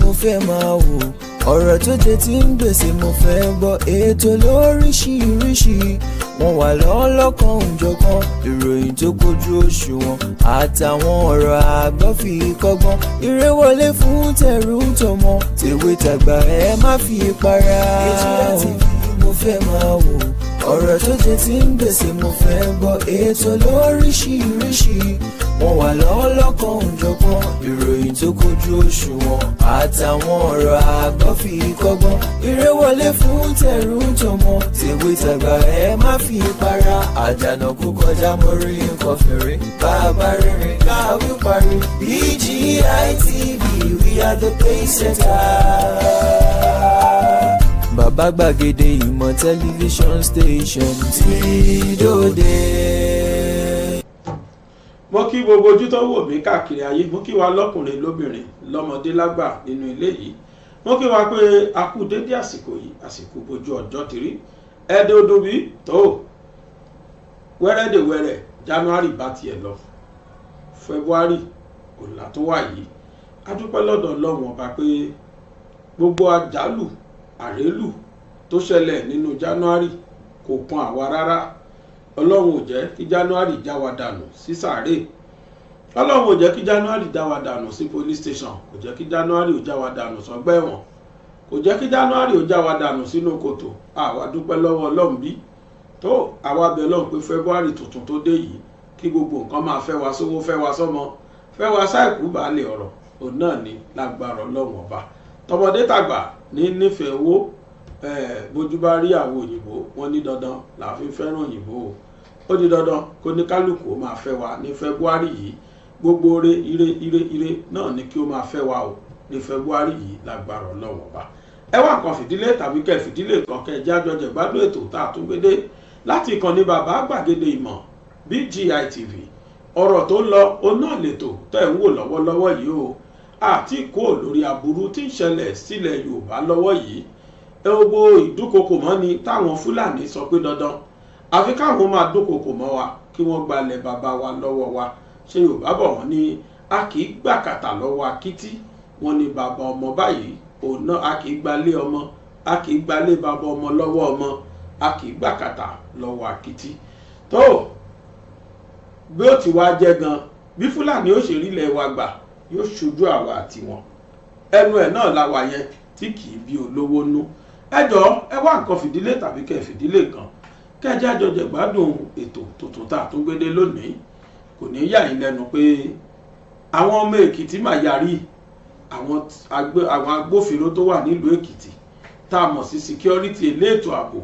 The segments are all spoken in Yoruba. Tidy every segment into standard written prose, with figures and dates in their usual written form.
Mo fẹ́ máa wò, ọ̀rọ̀ tó jẹ tí ń gbèsè mo fẹ́ gbọ́, ètò lóríṣiríṣi, wọ́n wà lọ́lọ́kan òjọ̀kan, ìròyìn tó kojú òṣùwọ̀n àtàwọn ọ̀rọ̀ àgbọ́ fi kọ́gbọ́n, eré wọlé fún tẹ̀rù tọmọ, tèwe tàgbà, ẹ má fi para. BGI TV mo fẹ́ máa wò, ọ̀rọ̀ tó jẹ tí ń gbèsè mo fẹ́ gbọ́, ètò lóríṣiríṣi, wọ́n wà lọ́lọ́kan òjọ̀kan, ìròyìn tó kojú òṣùwọ̀n àtàwọn ọ̀rọ̀ àgbọ́ fi kọ́gbọ́n, eré wọlé fún tẹ̀rù tọmọ, tèwe tàgbà, ẹ má fi para. Àdànà kú kọjá, mo rí nǹkan fèrè, bàbá rere káwí parí. BGI TV, we are the pace setter. Bàbá gbàgede ìmọ̀ tẹlifíṣọ̀n station tí dòde. Mo kí gbogbo ojú tó wò mí káàkiri ayé. Mo kí wa lọ́kùnrin, lóbìnrin, lọ́mọdé, lágbà nínú ilé yìí. Mo kí wa pé a kú dédé àsìkò yìí, àsìkò bójú ọjọ́ ti rí ẹ̀ẹ́dẹ́ odò bí tó wẹ́rẹ́dẹ̀wẹ́rẹ́. January bá tiẹ̀ lọ, February ọ̀la tó wà yìí. A dúpẹ́ lọ́dọ̀ Ọlọ́run Ọba pé gbogbo àjálù àrélù tó ṣẹlẹ̀ nínú January kò kan àwa rárá. Ọlọ́run ò jẹ́ kí January já wa dànù sí sàárè. Ọlọ́run ò jẹ́ kí January já wa dànù sí police station. Kò jẹ́ kí January ò já wa dànù sọ́gbà ẹ̀wọ̀n. Kò jẹ́ kí January ò já wa dànù sínú kòtò. Àwa dúpẹ́ lọ́wọ́ Ọlọ́run bí tó àwa bẹ̀ Ọlọ́run pé February tuntun tó dé yìí, kí gbogbo nǹkan máa fẹ́ wa sówó, fẹ́ wa sọ́mọ, fẹ́ wa sáìkú baálé ọ̀rọ̀. Òun náà ni lágbára Ọlọ́run Ọba. Tọmọdé tàgbà ní nífẹ̀ẹ́ owó. Bójú bá rí àwọn òyìnbó, wọn ní dandan làá fi fẹ́ràn òyìnbó o. Ó di dandan kó ní kálukú ó máa fẹ́ wa ní February yìí. Gbogbo ire, ire, ire, ire náà ni kí ó máa fẹ́ wa o ní February yìí, lágbára Ọlọ́run Ọba. Ẹ wá nǹkan fìdílé tàbí kẹ́ fìdílé kan, kẹ́ ẹ jẹ́ àjọjẹ gbádùn ètò tá a tún gbé dé láti ìkànnì bàbá gbàgede ìmọ̀ BGI TV. Ọ̀rọ̀ tó ń lọ òun náà lètò tẹ́ ń wò lọ́wọ́lọ́wọ́ yìí o. Àti kó lórí aburú tí ń ṣẹlẹ̀ sílẹ̀ Yorùbá lọ́wọ́ yìí, gbogbo ìdúkokò mọ́ ni táwọn Fúlàní sọ pé dandan àfi káwọn máa dúnkokò mọ́ wa, kí wọ́n gbalẹ̀ bàbá wa lọ́wọ́ wa. Ṣé Yorùbá bọ̀, wọ́n ní a kì í gbàkàtà lọ́wọ́ akítí. Wọ́n ní bàbá ọmọ báyìí òun náà, a kì í gbalé ọmọ, a kì í gbalé bàbá ọmọ lọ́wọ́ ọmọ, a kì í gbàkàtà lọ́wọ́ akítí. Tó bí ó ti wá jẹ́ gan, bí Fúlàní ó ṣe rílẹ̀ wa gbà, yóò ṣojú àwa àti wọn. Ẹnu ẹ̀ náà la wà yẹn tí kì í bí olówó nú. Ẹ jọ̀ọ́, ẹ wá nǹkan fìdílé tàbí kẹ́ fìdílé kan, kẹ́ jẹ́ àjọjẹ gbádùn ètò tuntun tá a tún gbé dé lónìí. Kò ní yà yín lẹ́nu pé àwọn ọmọ Èkìtì mà yarí. Àwọn agbófinró tó wà nílùú Èkìtì tá a mọ̀ sí security, elétò ààbò,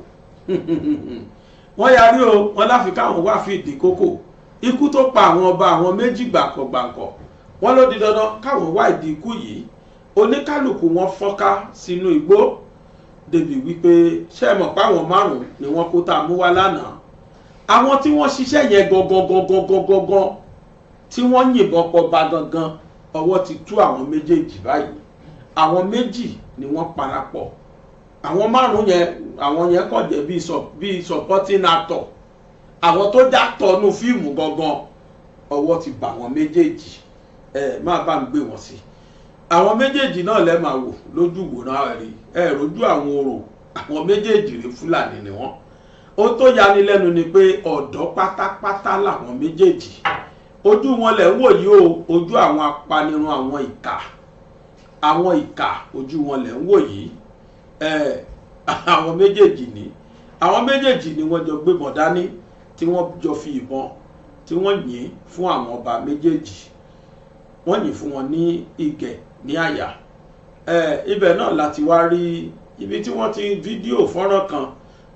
wọ́n yarí o. Wọ́n láfi káwọn wá fi ìdí kókò ikú tó pa àwọn ọba àwọn méjì gbàǹkọ̀gbàǹkọ̀. Wọ́n ló di dandan káwọn wá ìdí ikú yìí. Oníkálukú wọn fọ́nká sínú igbó débi wípé, ṣé ẹ mọ̀ pé àwọn márùn-ún ni wọ́n kó tá a mú wá lánàá? Àwọn tí wọ́n ṣiṣẹ́ yẹn gangan gangan gangan gangan, tí wọ́n yìnbọn pọ̀ bá gangan, ọwọ́ ti tú àwọn méjèèjì báyìí. Àwọn méjì ni wọ́n parapọ̀. Àwọn márùn yẹn, àwọn yẹn kàn jẹ́ bíi supporting actor. Àwọn tó já tọ́nu fíìmù gangan, ọwọ́ ti bà wọ́n méjèèjì. Ẹ máa bá ń gbé wọn sí. Àwọn méjèèjì náà lẹ́ máa wò lójú ìwòran rí. Ẹ rójú àwọn orò, àwọn méjèèjì rí. Fúlàní ni wọ́n. Ohun tó yani lẹ́nu ni pé ọ̀dọ́ pátápátá làwọn méjèèjì. Ojú wọn lẹ̀ ń wò yìí o, ojú àwọn apanirun, àwọn ìkà, àwọn ìkà, ojú wọn lẹ̀ ń wò yìí. Ẹ àwọn méjèèjì ni, àwọn méjèèjì ni wọ́n jọ gbébọn dání, tí wọ́n jọ fi ìbọn tí wọ́n yìn fún àwọn ọba méjèèjì. Wọ́n yìn fún wọn ní ìgẹ̀ ní àyà. Ẹ ibẹ̀ náà láti wá rí ibi tí wọ́n ti fídíò fọ́nrán kan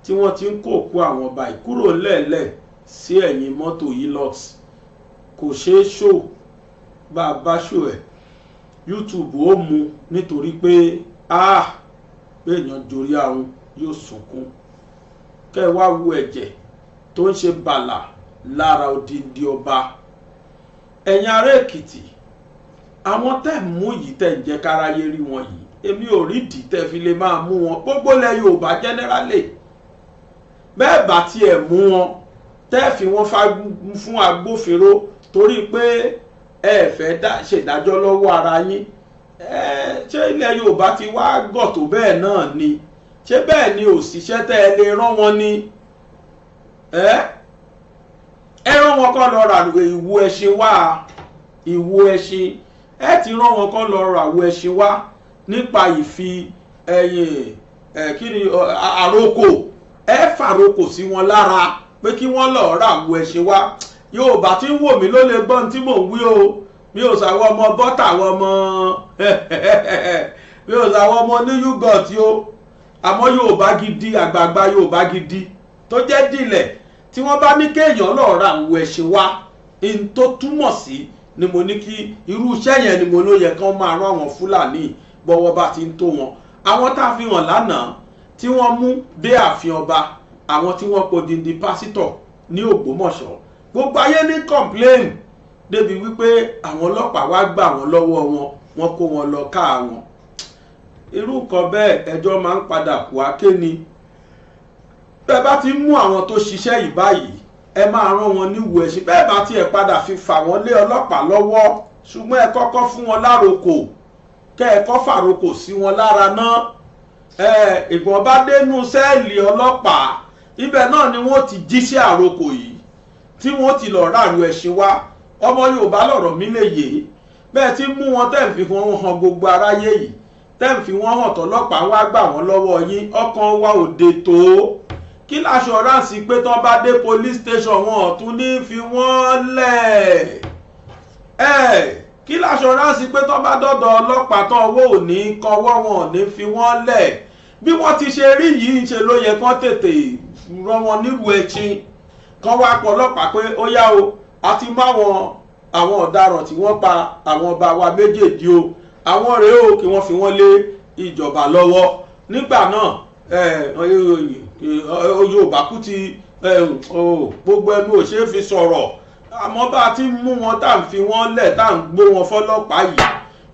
tí wọ́n ti ń kó òkú àwọn ọba ìkúrò lẹ́ẹ̀lẹ̀ sí ẹ̀yìn mọ́tò Hilux. Kò ṣeé ṣò, bá a bá ṣò ẹ̀, YouTube ó mu, nítorí pé ah, béèyàn jorí ahun yóò sunkún. Kẹ́ ẹ wá wo ẹ̀jẹ̀ tó ń ṣe bàlà lára odindi ọba. Ẹ̀yin ará Èkìtì, àwọn tẹ́ ń mú yìí, tẹ́ ń jẹ́ káráyé rí wọn yìí, èmi ò rí ìdí tẹ́ fi lè máa mú wọn. Gbogbo ilẹ̀ Yorùbá generally, bẹ́ẹ̀ bá tiẹ̀ mú wọn, tẹ́ fi wọ́n fún agbófinró, torí pé ẹ fẹ́ ṣèdájọ́ lọ́wọ́ ara yín. Ṣé ilẹ̀ Yorùbá ti wá gọ̀ tó bẹ́ẹ̀ náà ni? Ṣé bẹ́ẹ̀ ni òṣìṣẹ́ tẹ́ ẹ lè rán wọn ni? Ẹ rán wọn kọ́ lọ ra ìwo ẹṣin wá, ìwo ẹṣin. Ẹ ti rán wọn kọ́ lọ ra ìwo ẹṣin wá nípa ìfi ẹyìn ẹ kí ni àrokò, ẹ fàrokò sí wọn lára pé kí wọ́n lọ ra ìwo ẹṣin wá. Yorùbá tí ń wò mí ló lè gbọ́n tí mò ń wí o. Mi ò sàwọn ọmọ bọ́tà, àwọn ọmọ mi ò sàwọn ọmọ ní yúgọ̀tì o. Àmọ́ Yorùbá gidi, àgbààgbà Yorùbá gidi tó jẹ́ dìlẹ̀, tí wọ́n bá ní kéèyàn lọ ra ìwo ẹṣin wá, in tó túmọ̀ sí ni mo ní kí irú iṣẹ́ yẹn ni mo ló yẹ kán máa rán àwọn Fúlàní bọ́wọ́ bá ti ń tó wọn. Àwọn tá a fi hàn lánàá tí wọ́n mú dé ààfin ọba, àwọn tí wọ́n podindi pásítọ̀ ní Ògbómọ̀ṣọ́, gbogbo ayé ní complain débi wípé àwọn ọlọ́pàá wá gbà wọ́n lọ́wọ́ wọn, wọ́n kó wọn lọ ká wọn. Irú nǹkan bẹ́ẹ̀, ẹjọ́ máa ń padà kú aké ni. Bẹ́ẹ̀ bá ti mú àwọn tó ṣiṣẹ́ yìí báyìí, ẹ máa rán wọn níwò ẹṣin. Bẹ́ẹ̀ bá tiẹ̀ padà fi fà wọ́n lé ọlọ́pàá lọ́wọ́, ṣùgbọ́n ẹ kọ́kọ́ fún wọn lárokò, kẹ́ ẹ kọ́ fàrokò sí wọn lára náà. Ẹ ìgbọ̀n bá dénú cell ọlọ́pàá, ibẹ̀ náà ni wọ́n ti jíṣẹ́ àrokò yìí tí wọ́n ti lọ ráàrú ẹṣin wá. Ọmọ Yorùbá lọ̀rọ̀ mi lè yé. Bẹ́ẹ̀ tí mú wọn, tẹ́ ń fi wọn hàn gbogbo aráyé yìí, tẹ́ ń fi wọ́n hàn tọ́lọ́pàá wá gbà wọ́n lọ́wọ́ yín, ọkàn wa ò dé tó. Kí l'assurance pé tán bá dé police station, wọn ò tún ní fi wọ́n lẹ̀? Ẹ̀ kí l'assurance pé tán bá dọ̀dọ̀ ọlọ́pàá tán, owó ò ní kọwọ́, wọn ò ní fi wọ́n lẹ̀? Bí wọ́n ti ṣe rí yìí, ń ṣe ló yẹ kán tètè rán wọn nílùú ẹṣin, kán wá pọ̀ ọlọ́pàá pé ó yá o, a ti má wọn àwọn ọ̀daràn tí wọ́n pa àwọn ọba wa méjèèjì o, àwọn rèé o, kí wọ́n fi wọ́n lé ìjọba lọ́wọ́. Nígbà náà, Yorùbá kú ti gbogbo ẹnu ò ṣeé fi sọ̀rọ̀. Àmọ́ bá a ti mú wọn, tá à ń fi wọ́n lẹ̀, tá à ń gbé wọn fọlọ́pàá yìí,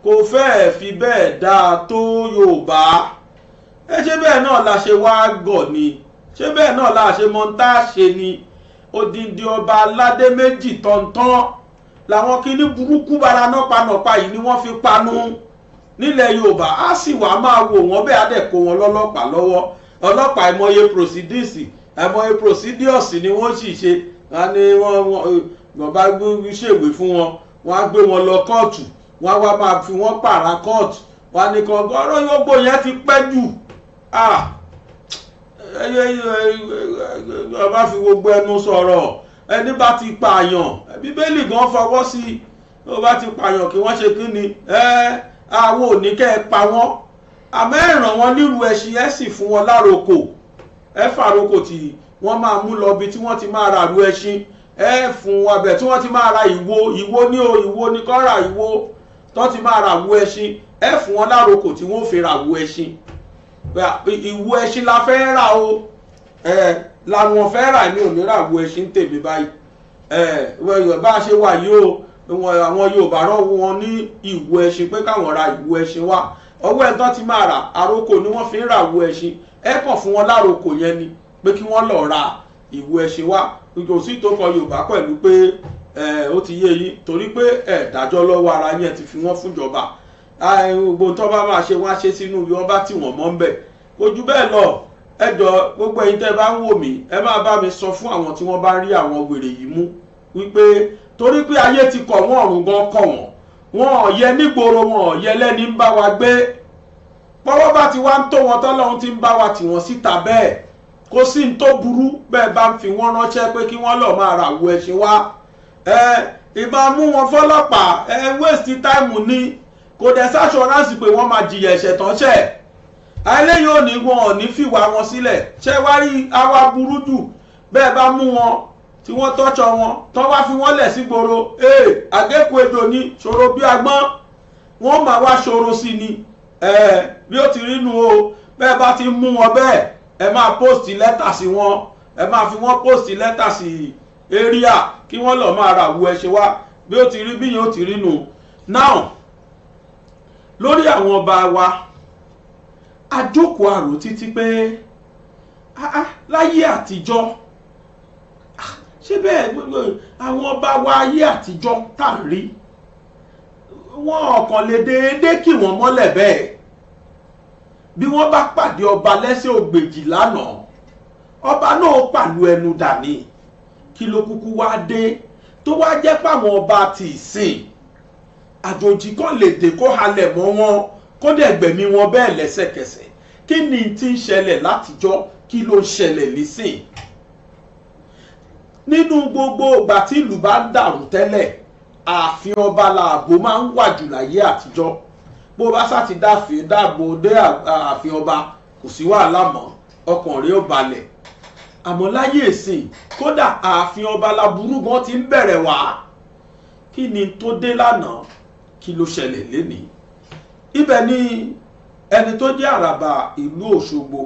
kò fẹ́ẹ̀ fi bẹ́ẹ̀ dáa tó. Yorùbá ẹ, ṣé bẹ́ẹ̀ náà la ṣe wá gọ̀ ni? Ṣé bẹ́ẹ̀ náà la ṣe mọ tá a ṣe ni? Odindi ọba aládé méjì tọ̀ntọ̀n làwọn kinní burúkú bara nọ́panọ̀pa yìí ni wọ́n fi panu nílẹ̀ Yorùbá. Á sì wá máa wò wọ́n bẹ́ẹ̀, á dẹ̀ kó wọn lọ́lọ́pàá lọ́wọ́. Ọlọ́pàá, àìmọye proceedings, àìmọye procedures ni wọ́n sì ṣe. Wọ́n ní wọ́n bá ṣèwé fún wọn, wọ́n á gbé wọn lọ kóòtù, wọ́n á wá máa fi wọ́n pààrà kóòtù, wọ́n á ní kan ọ̀rọ̀ gbogbo yẹn ti pẹ́ jù. Ẹ bá fi gbogbo ẹnu sọ̀rọ̀, ẹni bá ti pààyàn, Bíbélì gan fọwọ́ sí i, ó bá ti pààyàn, kí wọ́n ṣe kí ni? Àwọn ò ní kẹ́ ẹ pa wọ́n, àmọ́ ẹ ràn wọ́n nírú ẹṣin, ẹ sì fún wọn lárokò, ẹ fàrokò tí wọ́n máa mú lọ bí tí wọ́n ti máa ràrú ẹṣin, ẹ fún wọn bẹ̀ tí wọ́n ti máa ra ìwo, ìwo ní o, ìwo ní kọ́ ra ìwo tó ti máa ra wo ẹṣin. Ẹ fún wọn lárokò tí wọ́n fi ra wo ẹṣin. Ìwo ẹṣin la fẹ́ rà o, ẹ làwọn fẹ́ rà ní òní rà wo ẹṣin tèmi báyìí. Ẹ bá a ṣe wà yìí o, àwọn Yorùbá rán wọn ní ìwo ẹṣin pé káwọn ra ìwo ẹṣin wá. Ọwọ́ ẹ̀ tán ti máa rà, àrokò ni wọ́n fi ń ra ìwo ẹṣin. Ẹ kàn fún wọn lárokò yẹn ni pé kí wọ́n lọ ra ìwo ẹṣin wá. Kò sí tó kọ Yorùbá pẹ̀lú pé ẹ ó ti yé yín, torí pé ẹ dájọ́ lọ́wọ́ ara yẹn ti fi wọ́n fúnjọba. Gbogbo tó bá máa ṣe, wọ́n á ṣe sínú bí wọ́n bá tì wọ́n mọ́ ń bẹ̀. Kò jù bẹ́ẹ̀ lọ. Ẹ jọ, gbogbo ẹ̀yin tẹ́ bá ń wò mí, ẹ máa bá mi sọ fún àwọn tí wọ́n bá rí àwọn wèrè yìí mú wípé torí pé ayé ti kọ̀ wọ́n, ọ̀run gan kọ̀ wọ́n, wọn ò yẹ nígboro, wọn ò yẹ lẹ́ni ń bá wa gbé. Pọ́wọ́ bá ti wá ń tó wọn, tọ́lọ́run ti ń bá wa tì wọ́n síta bẹ́ẹ̀, kò sí ní tó burú bẹ́ẹ̀ bá ń fi wọ́n ránṣẹ́ pé kí wọ́n lọ́ọ́ máa rà wo ẹṣin wá. Ẹ ìbá mú wọn fọlọ́pàá, ẹ waste time ni. Kò dẹ̀ s'assurance pé wọ́n máa jìyà ẹ̀ṣẹ̀ tán ṣẹ̀. Eléyìí ò ní, wọn ò ní fìwà wọn sílẹ̀. Ṣé wá rí àwa burú jù, bẹ́ẹ̀ bá mú wọn tí wọ́n tọ́jọ́ wọn tán, wá fi wọ́n lẹ̀ sígboro, ee àgékù ejò ní ṣòro bí agbọ́n, wọ́n máa wá ṣòro sí ni. Bí ó ti rí nu o. Bẹ́ẹ̀ bá ti mú wọn bẹ́ẹ̀, ẹ máa post lẹ́tà sí wọn, ẹ máa fi wọ́n post lẹ́tà sí area kí wọ́n lọ́ọ́ máa ra àwọ̀ ẹṣin wá. Bí ó ti rí, bí yẹn ó ti rí nu. Now, lórí àwọn ọba wa, àjókòó àrò títí pé láyé àtijọ́, ṣé bẹ́ẹ̀ àwọn ọba wa ayé àtijọ́ tá à ń rí Wọn ọ̀kan lè déédéé kí wọ́n mọ́lẹ̀ bẹ́ẹ̀. Bí wọ́n bá pàdé ọba lẹ́sẹ̀ ògbèjì lánàá, ọba náà pàlú ẹnu dàní. Kí ló kúkú wá dé tó wá jẹ́ páwọn ọba ti ìsìn, àjòjì kan lè dé kó halẹ̀ mọ́ wọn, kó dẹ̀ gbẹ̀mí wọn bẹ́ẹ̀ lẹ́sẹ̀kẹsẹ̀? Kí ni tí ń ṣẹlẹ̀ látijọ́? Kí ló ń ṣẹlẹ̀ nísìn? Nínú gbogbo ìgbà tí ìlú bá ń dàrú tẹ́lẹ̀, ààfin ọba làbò máa ń wà jù láyé àtijọ́. Bó bá sá ti dáàfin dáàbò dé ààfin ọba, kò sí wàhálà mọ́, ọkàn rẹ̀ ó balẹ̀. Àmọ́ láyé ìsìn, kódà ààfin ọba laburú gan ti ń bẹ̀rẹ̀ wá. Kí ni tó dé lánàá? Kí ló ṣẹlẹ̀ lénìí? Ibẹ̀ ni ẹni tó jẹ́ àràbà ìlú Òṣogbo,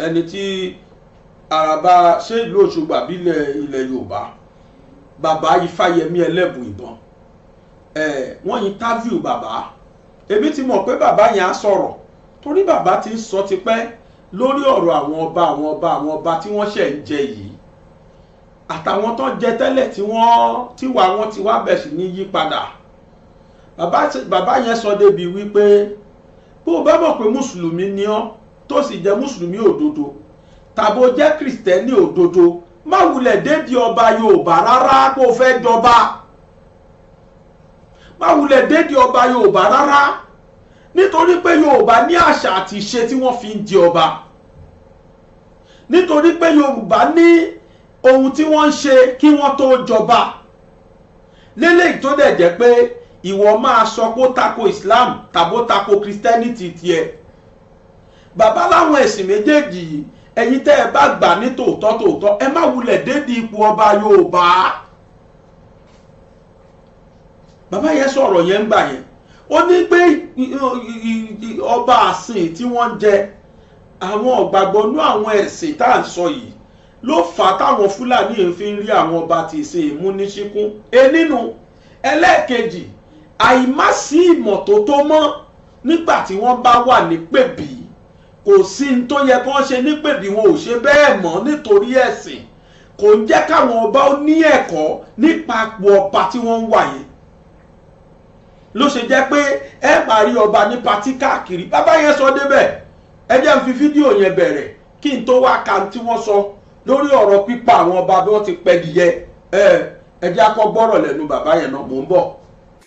ẹni tí àràbà ṣé ìlú Òṣogbo àbí ilẹ̀ Yorùbá, bàbá Ifáyẹmí Ẹlẹ́bùìbọn, wọ́n interview bàbá. Èmi ti mọ̀ pé bàbá yẹn á sọ̀rọ̀, torí bàbá ti ń sọ tipẹ́ lórí ọ̀rọ̀ àwọn ọba, àwọn ọba, àwọn ọba tí wọ́n ṣẹ̀ ń jẹ yìí, àtàwọn tó jẹ tẹ́lẹ̀ tí wọ́n tíwà wọn ti wá bẹ̀ sí ní yí padà. Bàbá yẹn sọ débi wípé bó o bá mọ̀ pé mùsùlùmí ni ọ́, tó sì jẹ́ mùsùlùmí òdodo, tàbó jẹ́ kìrìsìtẹ́nì òdodo, má wulẹ̀ dédi ọba Yorùbá rárá kó o fẹ́ jọba. Má wulẹ̀ dédi ọba Yorùbá rárá, nítorí pé Yorùbá ní àṣà àti ìṣe tí wọ́n fi ń jẹ ọba, nítorí pé Yorùbá ní ohun tí wọ́n ń ṣe kí wọ́n tó jọba lélẹ́yìí, tó dẹ̀ jẹ́ pé ìwọ máa sọ pé ó tako Islam tàbó tako Christianity tiẹ̀. Bàbá láwọn ẹ̀sìn méjèèjì yìí, ẹ̀yin tẹ́ ẹ bá gbà ní tòótọ́ tòótọ́, ẹ má wulẹ̀ dédi ipò ọba Yorùbá. Bàbá yẹn sọ̀rọ̀ yẹn ń gbà yẹn. Ó ní pé ọba àsìn tí wọ́n ń jẹ, àwọn ọ̀gbàgbọ́ nú àwọn ẹ̀sìn tá à ń sọ yìí ló fà á táwọn Fúlàní yìí fi ń rí àwọn ọba tí ìsìn ìmúníṣíkún enínú. Ẹlẹ́ẹ̀kejì, àìmásí ìmọ̀ tó tó mọ́ nígbà tí wọ́n bá wà ní pèbí. Kò sí ní tó yẹ kó ṣe ní pèbí, wọn ò ṣe bẹ́ẹ̀ mọ́ nítorí ẹ̀sìn. Kò ń jẹ́ káwọn ọba ó ní ẹ̀kọ́ nípa àpò ọba tí wọ́n ń wà yẹn. Ló ṣe jẹ́ pé ẹ máa rí ọba ní patí káàkiri. Bàbá yẹn sọ débẹ̀. Ẹ jẹ́ n fi fídíò yẹn bẹ̀rẹ̀ kí n tó wá ka tí wọ́n sọ lórí ọ̀rọ̀ pípa àwọn ọba bí wọ́n ti pẹ́ dìyẹ. Ẹ jẹ́ akọ́ gbọ́rọ̀ lẹ́nu bàbá yẹn náà, mò ń bọ̀.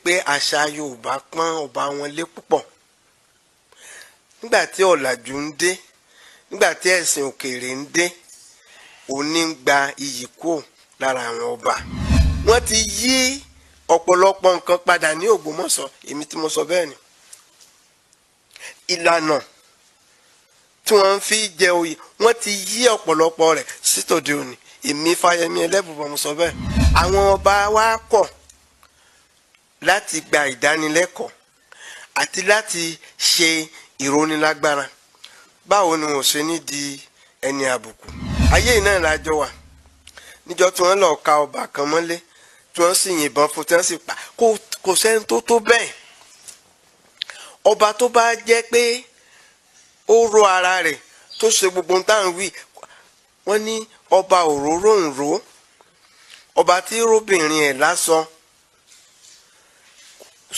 Pé àṣà Yorùbá pọ́n ọba wọn lé púpọ̀. Nígbà tí ọ̀làjú ń dé, nígbà tí ẹ̀sìn òkèèrè ń dé, òní ń gba iyì kúò lára àwọn ọba. Wọ́n ti yí ọ̀pọ̀lọpọ̀ nǹkan padà ní Ògbómọ̀ṣọ́. Èmi tí mo sọ bẹ́ẹ̀ ni ìlànà tí wọ́n fi jẹ oyè, wọ́n ti yí ọ̀pọ̀lọpọ̀ rẹ̀ sí tòde òní. Èmi Fáyẹmí Ẹlẹ́bùbọn mo sọ bẹ́ẹ̀. Àwọn ọba wa kọ̀ láti gba ìdánilẹ́kọ̀ọ́ àti láti ṣe ìrónilágbára. Báwo ni wọn ò ṣe ní di ẹni àbùkù? Ayé náà la jọ wà níjọ́ tí wọ́n lọ ka ọba kan mọ́lé, tí wọ́n sì yìnbọn fún, tí wọ́n sì pa. Kò sẹ́ni tó tó bẹ́ẹ̀. Ọba tó bá jẹ́ pé ó ró ara rẹ̀, tó ṣe gbogbo ohun tá à ń wí, wọ́n ní ọba òróró ń ró, ọba tí róbìnrin ẹ̀ lásán.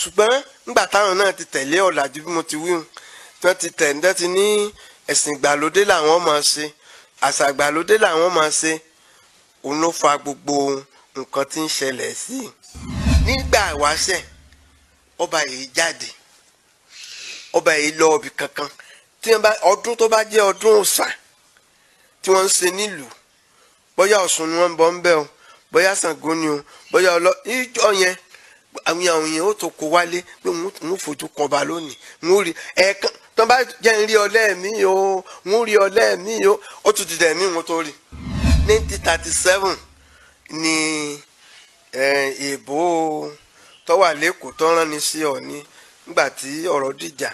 Ṣùgbọ́n nígbà táwọn náà ti tẹ̀lé ọ̀làjú, bí mo ti wí, tí wọ́n ti tẹ̀ ní ti ní ẹ̀sìn ìgbàlódé làwọn máa ṣe, àṣà ìgbàlódé làwọn máa ṣe, òun ló fa gbogbo nǹkan tí ń ṣẹlẹ̀ sí i. Nígbà ìwáṣẹ̀, ọba yìí jáde, ọba yìí lọ ibì kankan. Tí wọ́n bá ọdún tó bá jẹ́ ọdún òòṣà tí wọ́n ń ṣe nílùú, bóyá Ọ̀ṣun ni wọ́n ń bọ̀ ń bẹ̀ o, bóyá Ṣàngó ni o, bóyá ọlọ́ ìjọ yẹn, àwọn èèyàn ó tó kó wálé pé wọ́n fojú kọba lónìí, wọ́n rí ẹ̀ẹ̀kan tó bá jẹ́ ń rí ọlẹ́ mi o, wọ́n rí ọlẹ́ mi o, ó tún ti dẹ̀ mí wọ́n tó rí. 1937 ni èèbó tó wà lẹ́kọ̀ọ́ tó rán ni sí Ọ̀ọ̀ni nígbà tí ọ̀rọ̀ dìjà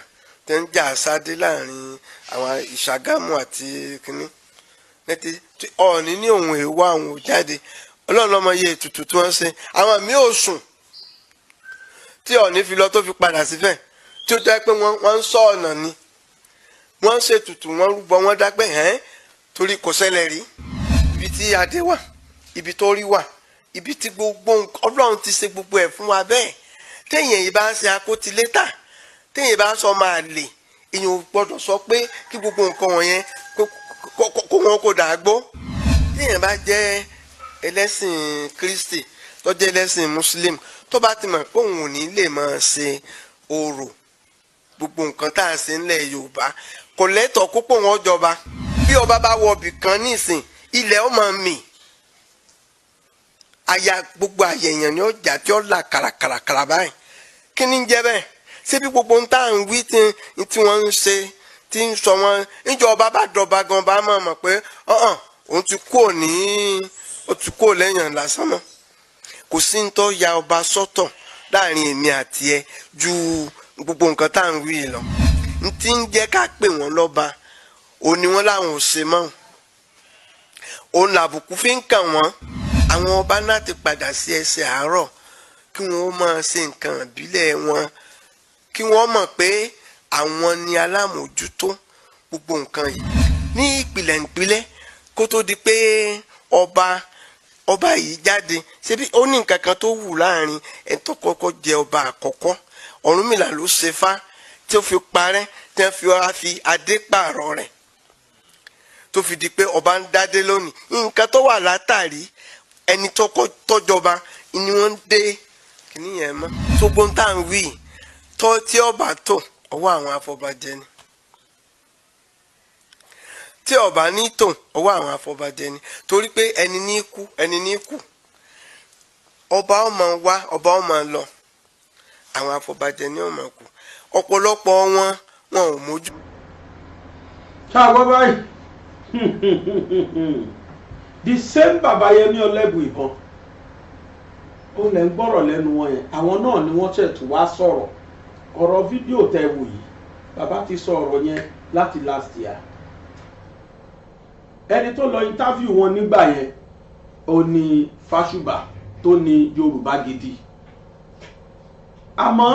tó ń jà sáde láàrin àwọn Ìṣàgámù àti kínní. Ọ̀ọ̀ni ní òun èèwọ̀, àwọn ò jáde. Ọlọ́run lọ́mọ iye ètùtù tí wọ́n ṣe. Àwọn míì ò sùn tí Ọ̀ọ̀ni fi lọ tó fi padà sífẹ̀, tí ó jẹ́ pé wọ́n ń sọ ọ̀nà ni wọ́n ń ṣètùtù, wọ́n rúbọ, wọ́n dápẹ́ hẹ́n, torí kò ṣẹlẹ̀ rí. Ibi tí adé wà, ibi tó rí wà, ibi tí gbogbo Ọlọ́run ti ṣe gbogbo ẹ̀ fún wa bẹ́ẹ̀. Téèyàn yìí bá ń ṣe akótilétà, téèyàn bá ń sọ máa lè, èèyàn ò gbọ́dọ̀ sọ pé kí gbogbo nǹkan wọ̀nyẹn kó wọn kó dà gbó. Téèyàn bá jẹ́ ẹlẹ́sìn Kristi, tó jẹ́ ẹlẹ́sìn Muslim, tó bá ti mọ̀ pé òun ò ní lè máa ṣe orò, gbogbo nǹkan tá à ń ṣe ńlẹ̀ Yorùbá, kò lẹ́tọ̀ọ́ kó pò wọ́n jọba. Bí ọba bá wọ ibì kan nísìn, ilẹ̀ ó máa mì, àyà gbogbo àyẹ̀yàn ni ó jà tí ó là kàràkàràkàrà báyìí. Kí ni ń jẹ́ bẹ́ẹ̀? Ṣé bí gbogbo ń tá à ń wí tí wọ́n ń ṣe, tí ń sọ wọn níjọ, ọba bá dọba gan, bá mọ̀ mọ̀ pé ọ̀hàn òun ti kúrò ní, ó ti kúrò lẹ́yìn lásán mọ́. Kò sí ń tọ́ ya ọba sọ́tọ̀ láàrin èmi àti ẹ ju gbogbo nǹkan tá à ń wí lọ. N tí ń jẹ́ ká pè wọ́n lọ́ba, òun ni wọ́n láwọn ò ṣe mọ́, òun làbùkù fi ń kàn wọ́n. Àwọn ọba náà ti padà sí ẹsẹ̀ àárọ̀, kí wọ́n máa ṣe nǹkan ìbílẹ̀ wọn, kí wọ́n mọ̀ pé àwọn ni alámòójútó gbogbo nǹkan yìí ní ìpìlẹ̀ ìpìlẹ̀, kó tó di pé ọba yìí jáde. Ṣebí ó ní nǹkan kan tó wù láàrin ẹni tó kọ́kọ́ jẹ ọba àkọ́kọ́. Ọ̀rúnmìlà ló ṣe fá tí ó fi parẹ́, tí wọ́n fi wá fi adé pààrọ̀ rẹ̀, tó fi di pé ọba ń dádé lónìí. Nǹkan tó wà látàrí ẹni tó kọ́ tọ́jọba ni wọ́n ń dé kìíní yẹn mọ́. Tó gbóhùn tá à ń wí tó, tí ọba tó ọwọ́ àwọn afọbajẹ ni, tí ọba ní tò, ọwọ́ àwọn afọbajẹ ni, torí pé ẹni ní kú, ẹni ní kú. Ọba ó máa wá, ọba ó máa lọ, àwọn afọbajẹ ní ó máa kú. Ọ̀pọ̀lọpọ̀ wọn, wọn ò mójú. Ṣáà gbọ́ báyìí, the same Baba Yẹmí Ẹlẹ́buìbọn ó lẹ́ ń gbọ́rọ̀ lẹ́nu wọn yẹn. Àwọn náà ni wọ́n ṣẹ̀ tún wá sọ̀rọ̀. Ọ̀rọ̀ fídíò tẹ́ wò yìí, bàbá ti sọ ọ̀rọ̀ yẹn láti last year. Ẹni tó lọ interview wọn nígbà yẹn, ó ní Fáṣùbà tó ní Yorùbá Gidi. Àmọ́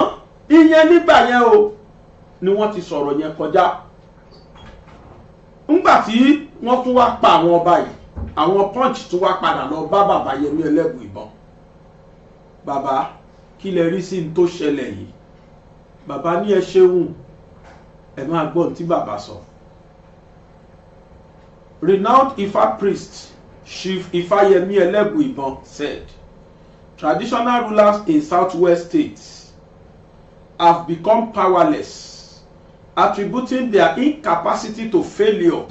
ìyẹn nígbà yẹn o ni wọ́n ti sọ̀rọ̀ yẹn kọjá. Ńgbà tí wọ́n tún wá pa àwọn ọba yìí, àwọn Punch tún wá padà lọ bá Bàbá Yẹmí Ẹlẹ́buìbọn. Bàbá, kí lẹ rí sí n tó ṣẹlẹ̀ yìí? Bàbá ní ẹ ṣeun, ẹ máa gbọ́ tí bàbá sọ. Renowned Ifa priest Chief Ifáyẹmí Ẹlẹ́buìbọn said traditional rulers in southwest states have become powerless, attributing their incapacity to failure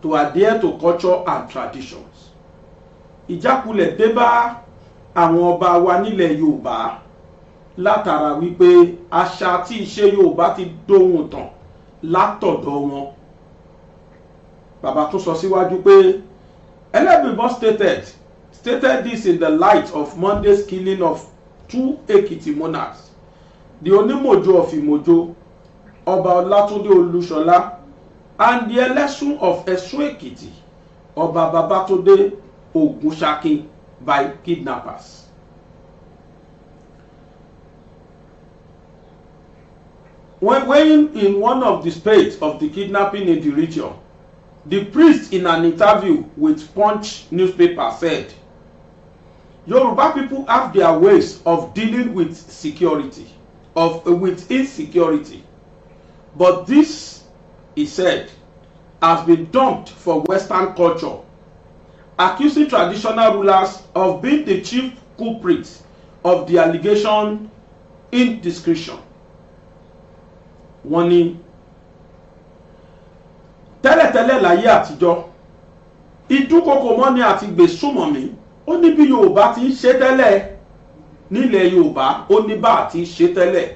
to adhere to culture and traditions. Ìjákulẹ̀ dé bá àwọn ọba wa nílẹ̀ Yorùbá látara wípé àṣà àti ìṣe Yorùbá ti dóhun tàn látọ̀dọ̀ wọn. Bàbá tún sọ síwájú pé Ẹlẹ́buìbọn stated this in the light of Monday's killing of two Ekiti monarchs, the Onímọ̀jò of Ìmọ̀jò, Ọba Ọlátúndé Olúṣọlá, and the Ẹlẹ́sùn of Ẹ̀sùn Èkìtì, Ọba Babátúndé Ògúnṣakin, by kidnappers. When weighing in one of the spate of the kidnapping in the region, the priest, in an interview with Punch newspaper, said, "Yoruba people have their ways of dealing with security, of with insecurity, but this," he said, "has been dumped for Western culture," accusing traditional rulers of being the chief culprits of the allegation indiscretion. Wọ́n ní tẹ́lẹ̀tẹ́lẹ̀ láyé àtijọ́, ìdúkokò mọ́ni àti gbèsùmọ̀mí, ó ní bí Yorùbá ti ń ṣe tẹ́lẹ̀ nílẹ̀ Yorùbá, ó ní bá àti ṣe tẹ́lẹ̀.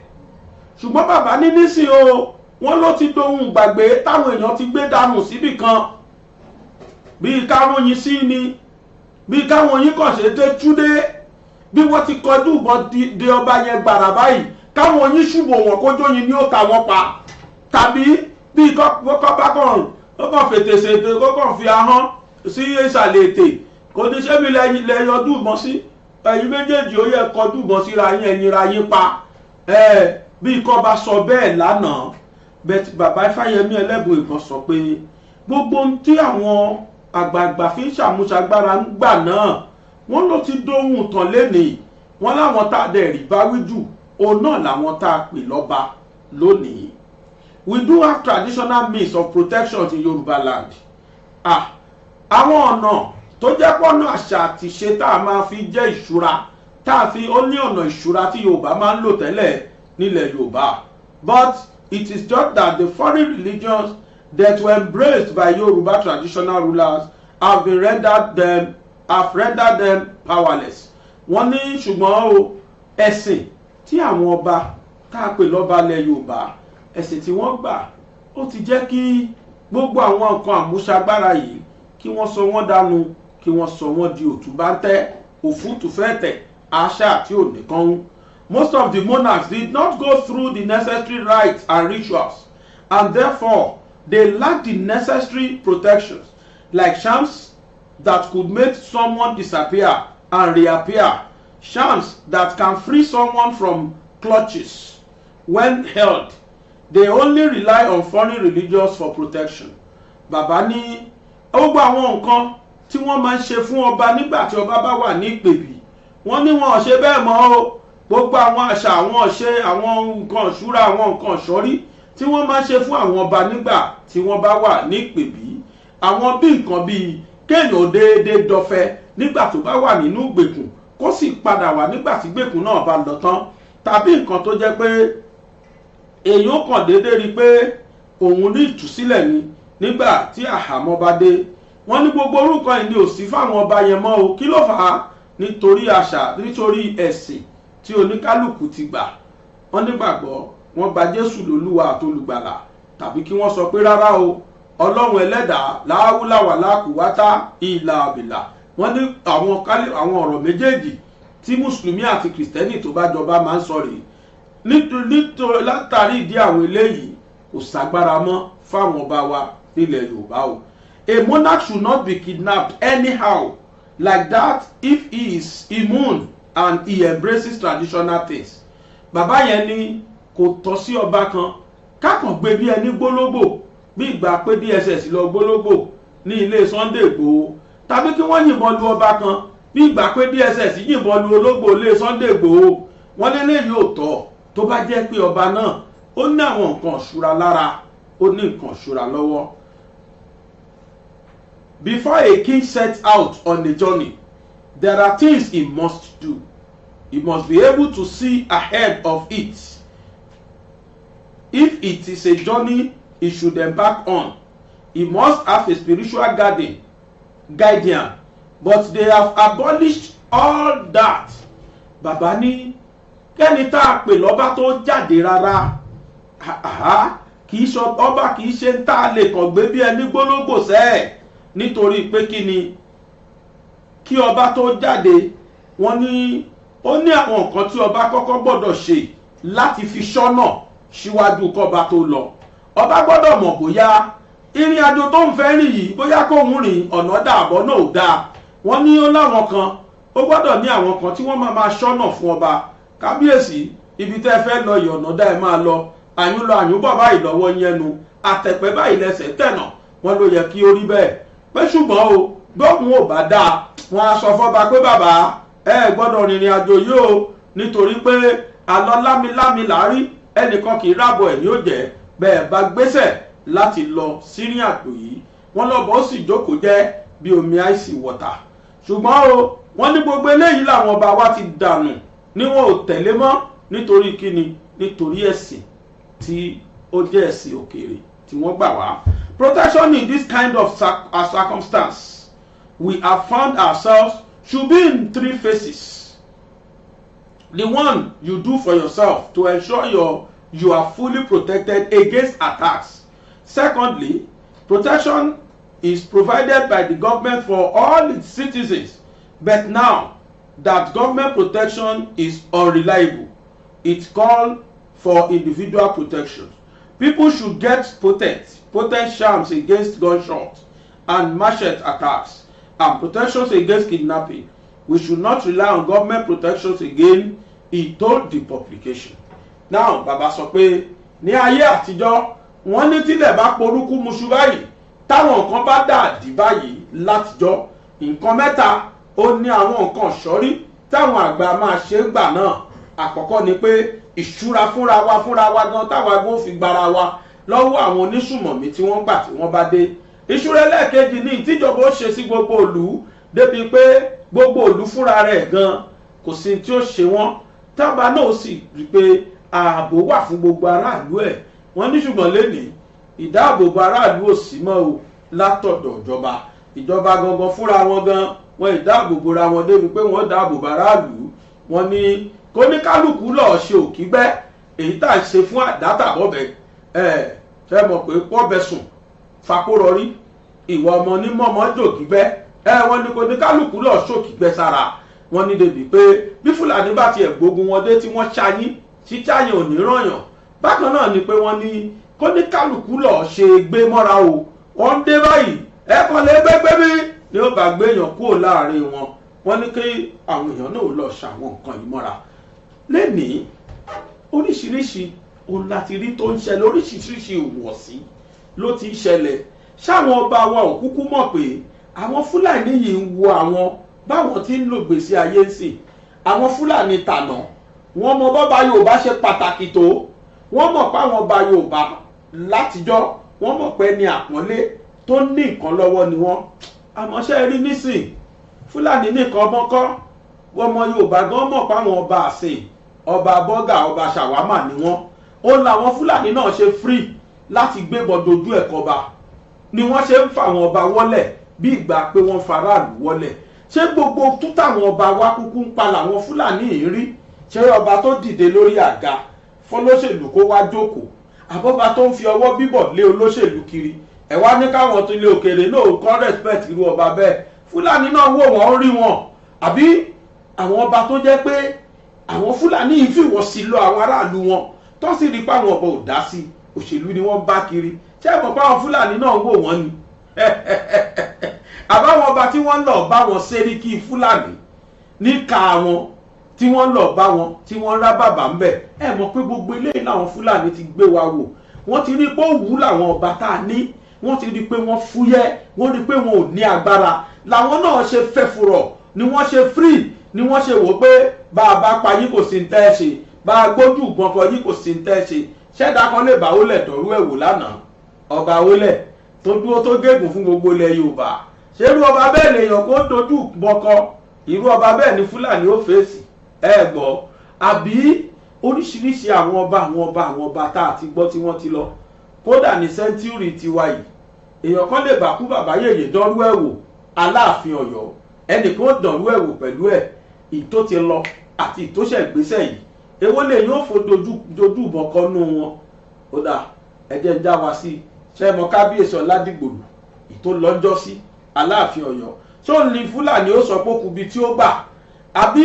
Ṣùgbọ́n bàbá ní nísìn o, wọ́n ló ti dohun gbàgbé táwọn èèyàn ti gbé dànù síbì kan, bíi káwọn yin sí ni, bíi káwọn yín kàn ṣe dé túdé, bí wọ́n ti kọjú ìbọn de ọba yẹn gbàrà báyìí, káwọn yín ṣùbò wọn kójó yin ni ó ta wọn pa, tàbí bíi kọ́ bá kàn ó kàn fètè ṣètè, kó kàn fi ahọ́n sí ìsàlẹ̀ ètè, kò ní ṣé mi lẹ yọjú ìbọn sí ẹ̀yin méjèèjì, ó yẹ kọjú ìbọn síra yín, ẹ̀yin ra yín pa. Bí ikọ́ bá sọ bẹ́ẹ̀ lánàá bẹ́ẹ̀, bàbá Ifáyẹmí Ẹlẹ́buìbọn sọ pé gbogbo ohun tí àwọn àgbààgbà fi ń ṣàmúṣagbára ń gbà náà, wọ́n ló ti dóhùn tán lénìí. Wọ́n láwọn tá a dẹ̀ rí bá wí jù. Òun náà làwọn tá a pè lọ́ba lónìí. We do have traditional means of protection in Yorùbá land. Ah, àwọn ọ̀nà tó jẹ́ pọ́nà àṣà àti ṣe tá a máa fi jẹ́ ìṣúra, tá a fi ó ní ọ̀nà ìṣúra tí Yorùbá máa ń lò tẹ́lẹ̀ nílẹ̀ Yorùbá. But it is just that the foreign religions that were embraced by Yoruba traditional rulers have rendered them powerless. Wọ́n ní ṣùgbọ́n o, ẹ̀sìn tí àwọn ọba tá a pè lọ́ba ilẹ̀ Yorùbá, ẹ̀sìn tí wọ́n gbà, ó ti jẹ́ kí gbogbo àwọn nǹkan àmúṣagbára yìí, kí wọ́n sọ wọ́n dànù, kí wọ́n sọ wọ́n di òtúbáńtẹ́, òfútùfẹ́tẹ̀, àṣà tí ò nìkan ń. Most of the monarchs did not go through the necessary rites and rituals, and therefore they lack the necessary protections, like charms that could make someone disappear and reappear, charms that can free someone from clutches when held. They only rely on foreign religions for protection. Bàbá ní gbogbo àwọn nǹkan tí wọ́n máa ń ṣe fún ọba nígbà tí ọba bá wà ní ìpèbí, wọ́n ní wọn ò ṣe bẹ́ẹ̀ mọ́ o. Gbogbo àwọn àṣà, àwọn ọ̀ṣẹ́, àwọn nǹkan ìṣúra, àwọn nǹkan ìṣọ́rí tí wọ́n máa ń ṣe fún àwọn ọba nígbà tí wọ́n bá wà ní ìpèbí, àwọn bí nǹkan bíi kéèyàn déédéé dọfẹ nígbà tó bá wà nínú ìgbèkùn, kó sì padà wà nígbà tí ìgbèkùn náà bá lọ tán, tàbí nǹkan tó jẹ́ pé èèyàn kàn déédéé rí i pé òun ní ìtúsílẹ̀ ni nígbà tí àhámọ́ bá dé, wọ́n ní gbogbo orúkọ yìí ni ò sí fáwọn ọba yẹn mọ́ o. Kí ló fà á? Nítorí àṣà, nítorí ẹ̀sìn tí oníkálukú ti gbà. Wọ́n nígbàgbọ́, wọ́n gba Jésù lólúwa àtolùgbàlà, tàbí kí wọ́n sọ pé rárá o, Ọlọ́run ẹlẹ́dàá láwùláwà lákùwátá ìlà àbìlà. Wọ́n ní àwọn ọ̀rọ̀ méjèèjì tí mùsùlùmí àti kìrìsìtẹ́nì tó bá jọba máa ń sọ rèé. Nítorí látàrí ìdí àwọn eléyìí, kò ságbára mọ́ fáwọn ọba wa nílẹ̀ Yorùbá o. A monarch should not be kidnapped anyhow like that if he is immune and he embraces traditional things. Bàbá yẹn ní kò tọ́ sí ọba kan kákan gbé bí ẹni gbólógbò, bí ìgbà pé DSS lọ gbólógbò ní ilé Sunday Igboho, tàbí kí wọ́n yìnbọn lu ọba kan bí ìgbà pé DSS yìnbọn lu ológbò ilé Sunday Igboho. Wọ́n lélẹ̀ yóò tọ́ tó bá jẹ́ pé ọba náà ó ní àwọn nǹkan ìṣúra lára, ó ní nǹkan ìṣúra lọ́wọ́. Before a king sets out on a journey, there are things he must do. He must be able to see ahead of it. If it is a journey he should embark on, he must have a spiritual guardian, but they have abolished all that. Bàbá ní kẹ́ni tá a pè lọ́ba tó jáde rárá, kì í ṣe ọba, kì í ṣe ń tá a lè kàn gbé bí ẹni gbólógbò sẹ́ẹ̀. Nítorí pé kí ni? Kí ọba tó jáde, wọ́n ní ó ní àwọn nǹkan tí ọba kọ́kọ́ gbọ́dọ̀ ṣe láti fi ṣọ́nà síwájú kọ́ba tó lọ. Ọba gbọ́dọ̀ mọ̀ bóyá ìrìn àjò tó ń fẹ́ rìn yìí, bóyá kóun rìn ọ̀nà dàbọ̀ náà ò dáa. Wọ́n ní ó láwọn kan, ó gbọ́dọ̀ ní àwọn kan tí wọ́n máa máa ṣọ́nà fún ọba. Kábíyèsí, ibi tẹ́ ẹ fẹ́ lọ yìí, ọ̀nà dá, ẹ máa lọ. Àyùn lọ, àyùn bọ̀ báyìí lọ́wọ́ yẹnu, àtẹ̀pẹ́ báyìí lẹ́sẹ̀ tẹ̀nà. Wọ́n ló yẹ kí ó rí bẹ́ẹ̀ pé, ṣùgbọ́n o, gbóhùn ò bá dáa, wọ́n á sọ fọ́ba pé bàbá, ẹ gbọ́dọ̀ rìnrìn àjò yìí o, nítorí pé àlọ́ lámilámi làárí, ẹnìkan kì í rábọ̀ ẹ̀ ní ó jẹ́ bẹ́ẹ̀ bá gbéṣẹ̀ láti lọ sírìn àjò yìí. Wọ́n lọ́bọ̀ ó sì jókòó jẹ́ bí omi ice water. Ṣùgbọ́n o, wọ́n ní gbogbo eléyìí làwọn ọba wa ti dànù ní wọn ò tẹ̀lé mọ́. Nítorí kíni? Nítorí ẹ̀sìn tí ó jẹ́ ẹ̀sìn òkèèrè tí wọ́n gbà wá. Protection in this kind of circumstance we have found ourselves should be in three phases. The one you do for yourself to ensure you are fully protected against attacks. Secondly, protection is provided by the government for all its citizens, but now that government protection is unreliable, it call for individual protection. People should get potent charms against gunshots and machete attacks and protections against kidnapping. We should not rely on government protections again, he told the publication. Now, bàbá sọ pé ní ayé àtijọ́, wọ́n ní tílẹ̀ bá porúkú muṣu báyìí, táwọn nǹkan bá dàdí báyìí látijọ́, nǹkan mẹ́ta ó ní àwọn nǹkan ṣọ́rí táwọn àgbà máa ṣe é gbà náà. Àkọ́kọ́ ni pé ìṣúra fúnra wa gan táwa gan fi gbára wa lọ́wọ́ àwọn onísùmọ̀mí tí wọ́n gbà tí wọ́n bá dé. Ìṣúra ẹlẹ́ẹ̀kejì ní ìtìjọba ó ṣe sí gbogbo ìlú débi pé gbogbo ìlú fúnra rẹ̀ gan kò sí tí ó ṣe wọ́n, tábà náà sì rí pé ààbò wà fún gbogbo aráàlú ẹ̀. Wọ́n ní ṣùgbọ́n lénìí ìdáàbòbò aráàlú ò sí mọ́ o látọ̀dọ̀ ìjọba. Ìjọba gangan fúnra wọn gan wọn ìdáàbòbò ra wọn débi pé wọ́n dáàbòbò aráàlú. Wọ́n ní kóníkálukú lọ́ọ́ ṣe òkígbẹ́ èyí tá à ń ṣe fún àdátàbọ̀bẹ. Ẹ fẹ́ mọ̀ pé pọ́bẹ sùn fakórọrí ìwà ọmọ onímọ̀ọ́mọ́ jòkígbẹ́. Ẹ wọ́n ní kóníkálukú lọ́ọ́ ṣòkígbẹ́ sára. Wọ́n ní débi pé bí Fúlàní bá tiẹ̀ gbógun wọn dé tí wọ́n ṣayín ṣíṣáyìn ò ní rànyàn. Bákan náà ni pé wọ́n ní kóníkálukú lọ́ọ́ ṣe gbé mọ́ra o, wọ́n ń dé báyìí ẹ kàn lè gbégbé bí ni ó bá gbéyàn kúrò láàrin wọn. Wọ́n ní kí àwọn èèyàn náà lọ ṣàwọn nǹkan yìí mọ́ra. Lénìí oríṣiríṣi ohun láti rí tó ń ṣẹlẹ̀, oríṣiríṣi ìwọ̀sí ló ti ń ṣẹlẹ̀. Ṣáwọn ọba wa ò kúkú mọ̀ pé àwọn Fúlàní yìí ń wo àwọn báwọn tí ń lò gbèsè ayé ń sìn. Àwọn Fúlàní tànà wọ́n mọ bọ́ba Yorùbá ṣe pàtàkì tó, wọ́n mọ̀ pé àwọn ọba Yorùbá látijọ́ wọ́n mọ̀ pé ní àpọ́nlé tó ní nǹkan lọ́wọ́ ni wọ́n. Àmọ́ ṣe rí nísìn Fúlàní nìkan mọ́kọ́, ọmọ Yorùbá gan mọ̀ pé àwọn ọba àsìn, ọba bọ́gà, ọba ṣàwámà ni wọ́n. Ó làwọn Fúlàní náà ṣe free láti gbébọn dojú ẹ̀kọ́ ba ni wọ́n ṣe ń fa àwọn ọba wọ́lẹ̀ bí ìgbà pé wọ́n faraàlú wọ́lẹ̀. Ṣé gbogbo tútàwọn ọba wa kúkú ń pa làwọn Fúlàní yìí rí? Ṣé ọba tó dìde lórí àga fọlọ́ṣèlú kó wá jókòó, àbọ̀bá tó ń fi ọwọ́ bíbọ̀ lé olóṣèlú kiri, ẹ̀ wá ní káwọn tó lé òkèèrè náà kọ́ respect irú ọba bẹ́ẹ̀? Fúlàní náà wò wọ́n rí wọn. Àbí àwọn ọba tó jẹ́ pé àwọn Fúlàní yìí fìwọ́ sí lọ àwọn aráàlú wọn tó sì rí pé àwọn ọba ò dá sí, òṣèlú ni wọ́n bá kiri. Ṣé ẹ mọ̀ pé àwọn Fúlàní náà wò wọ́n ni? Àbáwọn ọba tí wọ́n lọ bá wọn sẹ́ríkì Fúlàní níka wọn tí wọ́n lọ bá wọn tí wọ́n rá bàbá ń bẹ̀. Ẹ mọ̀ pé gbogbo eléyìí làwọn Fúlàní ti gbé wa wò. Wọ́n ti rí pé ó wù làwọn ọba tá a ní, wọ́n ti rí pé wọ́n fúyẹ́, wọ́n rí pé wọn ò ní agbára. Làwọn náà ṣe fẹ́ furọ̀ ni wọ́n ṣe free ni wọ́n ṣe wò pé bá a bá pa yín kò sí ní tẹ́ ẹ ṣe, bá a gbójú ìbọn kọ yín kò sí ní tẹ́ ẹ ṣe. Ṣẹ́dá kan lè bá Wólẹ̀ dọ̀rú ẹ̀ wò lánàá? Ọba Wólẹ̀ tó dúró tó gégùn fún gbogbo ilẹ̀ Yorùbá, ṣé irú ọba bẹ́ẹ̀ lèèyàn kó dojú ìbọn kọ? Irú ọba bẹ́ẹ̀ ni Fúlàní ó fèsì. Ẹ gbọ́, àbí oríṣiríṣi àwọn ọba àwọn ọba àwọn ọba tá a ti gbọ́ tí wọ́n ti lọ. Kódà ní sẹ́ńtúrì tiwa yìí èèyàn kan lè bá kú bàbá yèyè dọ́rú ẹ̀ wò, Aláàfin Ọ̀yọ́ ẹnìkan ó dọ̀rú ẹ̀ wò pẹ̀lú ẹ̀. Ìtó ti lọ àti ìtóṣẹ̀ ìgbésẹ̀ yìí èwo lè yóò fo dojú ìbọn kan nú wọn? Ó dà, ẹ jẹ́ ń já wa sí i. Ṣé mọ Kábíyèsí Ọládìgbòlù ìtó lọ́jọ́ sí Aláàfin Ọ̀yọ́, ṣó ní Fúlàní ó sọ pé ó kubi tí ó gbà? Àbí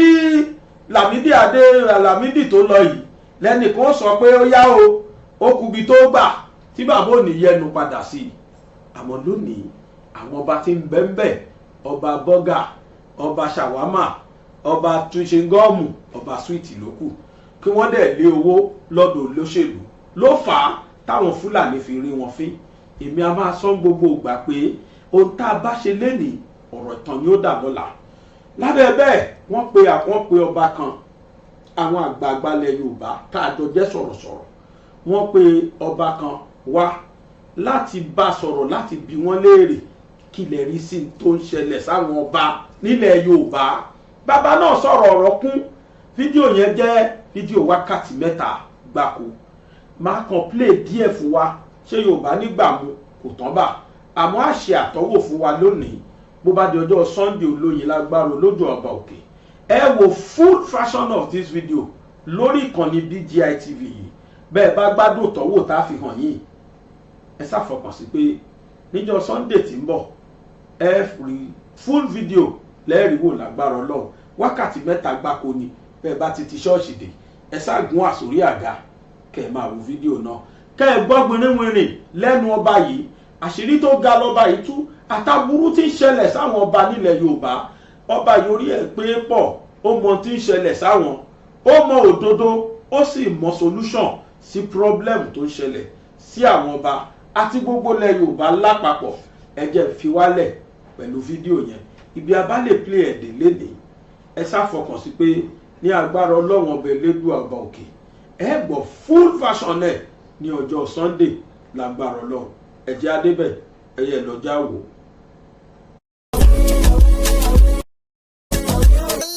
Lámídì Adé Lámídì tó lọ yìí lẹ́nìkan ó sọ pé ó yá o, ó kubi tó gbà tí bàbá ò ní yẹnu padà sí i? Àmọ́ lónìí àwọn ọba tí ń bẹ ń bẹ, ọba bọ́gà, ọba ṣàwámà, ọba túnṣengọ́ọ̀mù, ọba súwìtì ló kù kí wọ́n dẹ̀ lé owó lọ́dọ̀ olóṣèlú ló fà á táwọn Fúlàní fi rí wọn fín. Èmi a máa sọ gbogbo ìgbà pé ohun tá a bá ṣe lénìí ọ̀rọ̀ ìtàn ni ó dà lọ́la. Lábẹ́ bẹ́ẹ̀ wọ́n pe ọba kan, àwọn àgbààgbà ilẹ̀ Yorùbá tá a jọ jẹ́ sọ̀rọ̀sọ̀rọ̀, wọ́n pe ọba kan wá láti bá sọ̀rọ̀, láti bi wọ́n léèrè kí lè rí sí tó ń ṣẹlẹ̀ sáwọn ọba nílẹ̀ Yorùbá. Bàbá náà sọ̀rọ̀ ọ̀rọ̀ kún. Fídíò yẹn jẹ́ fídíò wákàtí 3 gbáko. Máa kàn play díẹ̀ fún wa. Ṣé Yorùbá nígbà mu kò tán bà, àmọ́ àṣẹ àtọ́wò fún wa lónìí. Bó bá di ọjọ́ Sunday olóyin lágbára olójú ọba òkè, ẹ wo full version of this video lórí ìkànnì BGI TV yìí. Bẹ́ẹ̀ bá gbádùn tọ́wò tá a fi hàn yín, ẹ ṣàfọkàn sí pé níjọ́ Sunday tí ń bọ̀ ẹ rí full video lẹ́ẹ̀rí wò lágbára Ọlọ́run. Wákàtí 3 gbáko ni. Bẹ́ẹ̀ bá ti ti ṣọ́ọ̀ṣì dé, ẹ ṣáàgùn àsórí àga kẹ́ ẹ máa wo fídíò náà, kẹ́ ẹ gbọ́ gbìnrínwìnrìn lẹ́nu ọba yìí. Àṣírí tó ga lọ́ba yìí tú, àtàbúrú tí ń ṣẹlẹ̀ sáwọn ọba nílẹ̀ Yorùbá. Ọba yìí orí ẹ̀ pé pọ̀, ó mọ tí ń ṣẹlẹ̀ sáwọn, ó mọ òdodo, ó sì mọ solution sí problem tó ń ṣẹlẹ̀ sí àwọn ọba àti gbogbo ilẹ̀ Yorùbá lápapọ̀. Ẹ jẹ́ fi wálẹ̀ pẹ̀lú fídíò yẹn. Ibi a bá lè play ẹ̀dẹ̀ lénìí, ẹ ṣàfọkàn sí pé Ní agbára Ọlọ́run Ọba Elédùà Ọba òkè, ẹ gbọ́ full version ẹ̀ ní ọjọ́ Sunday lágbára Ọlọ́run. Ẹ jẹ́ á débẹ̀, ẹ̀yẹ lọ́jà wò.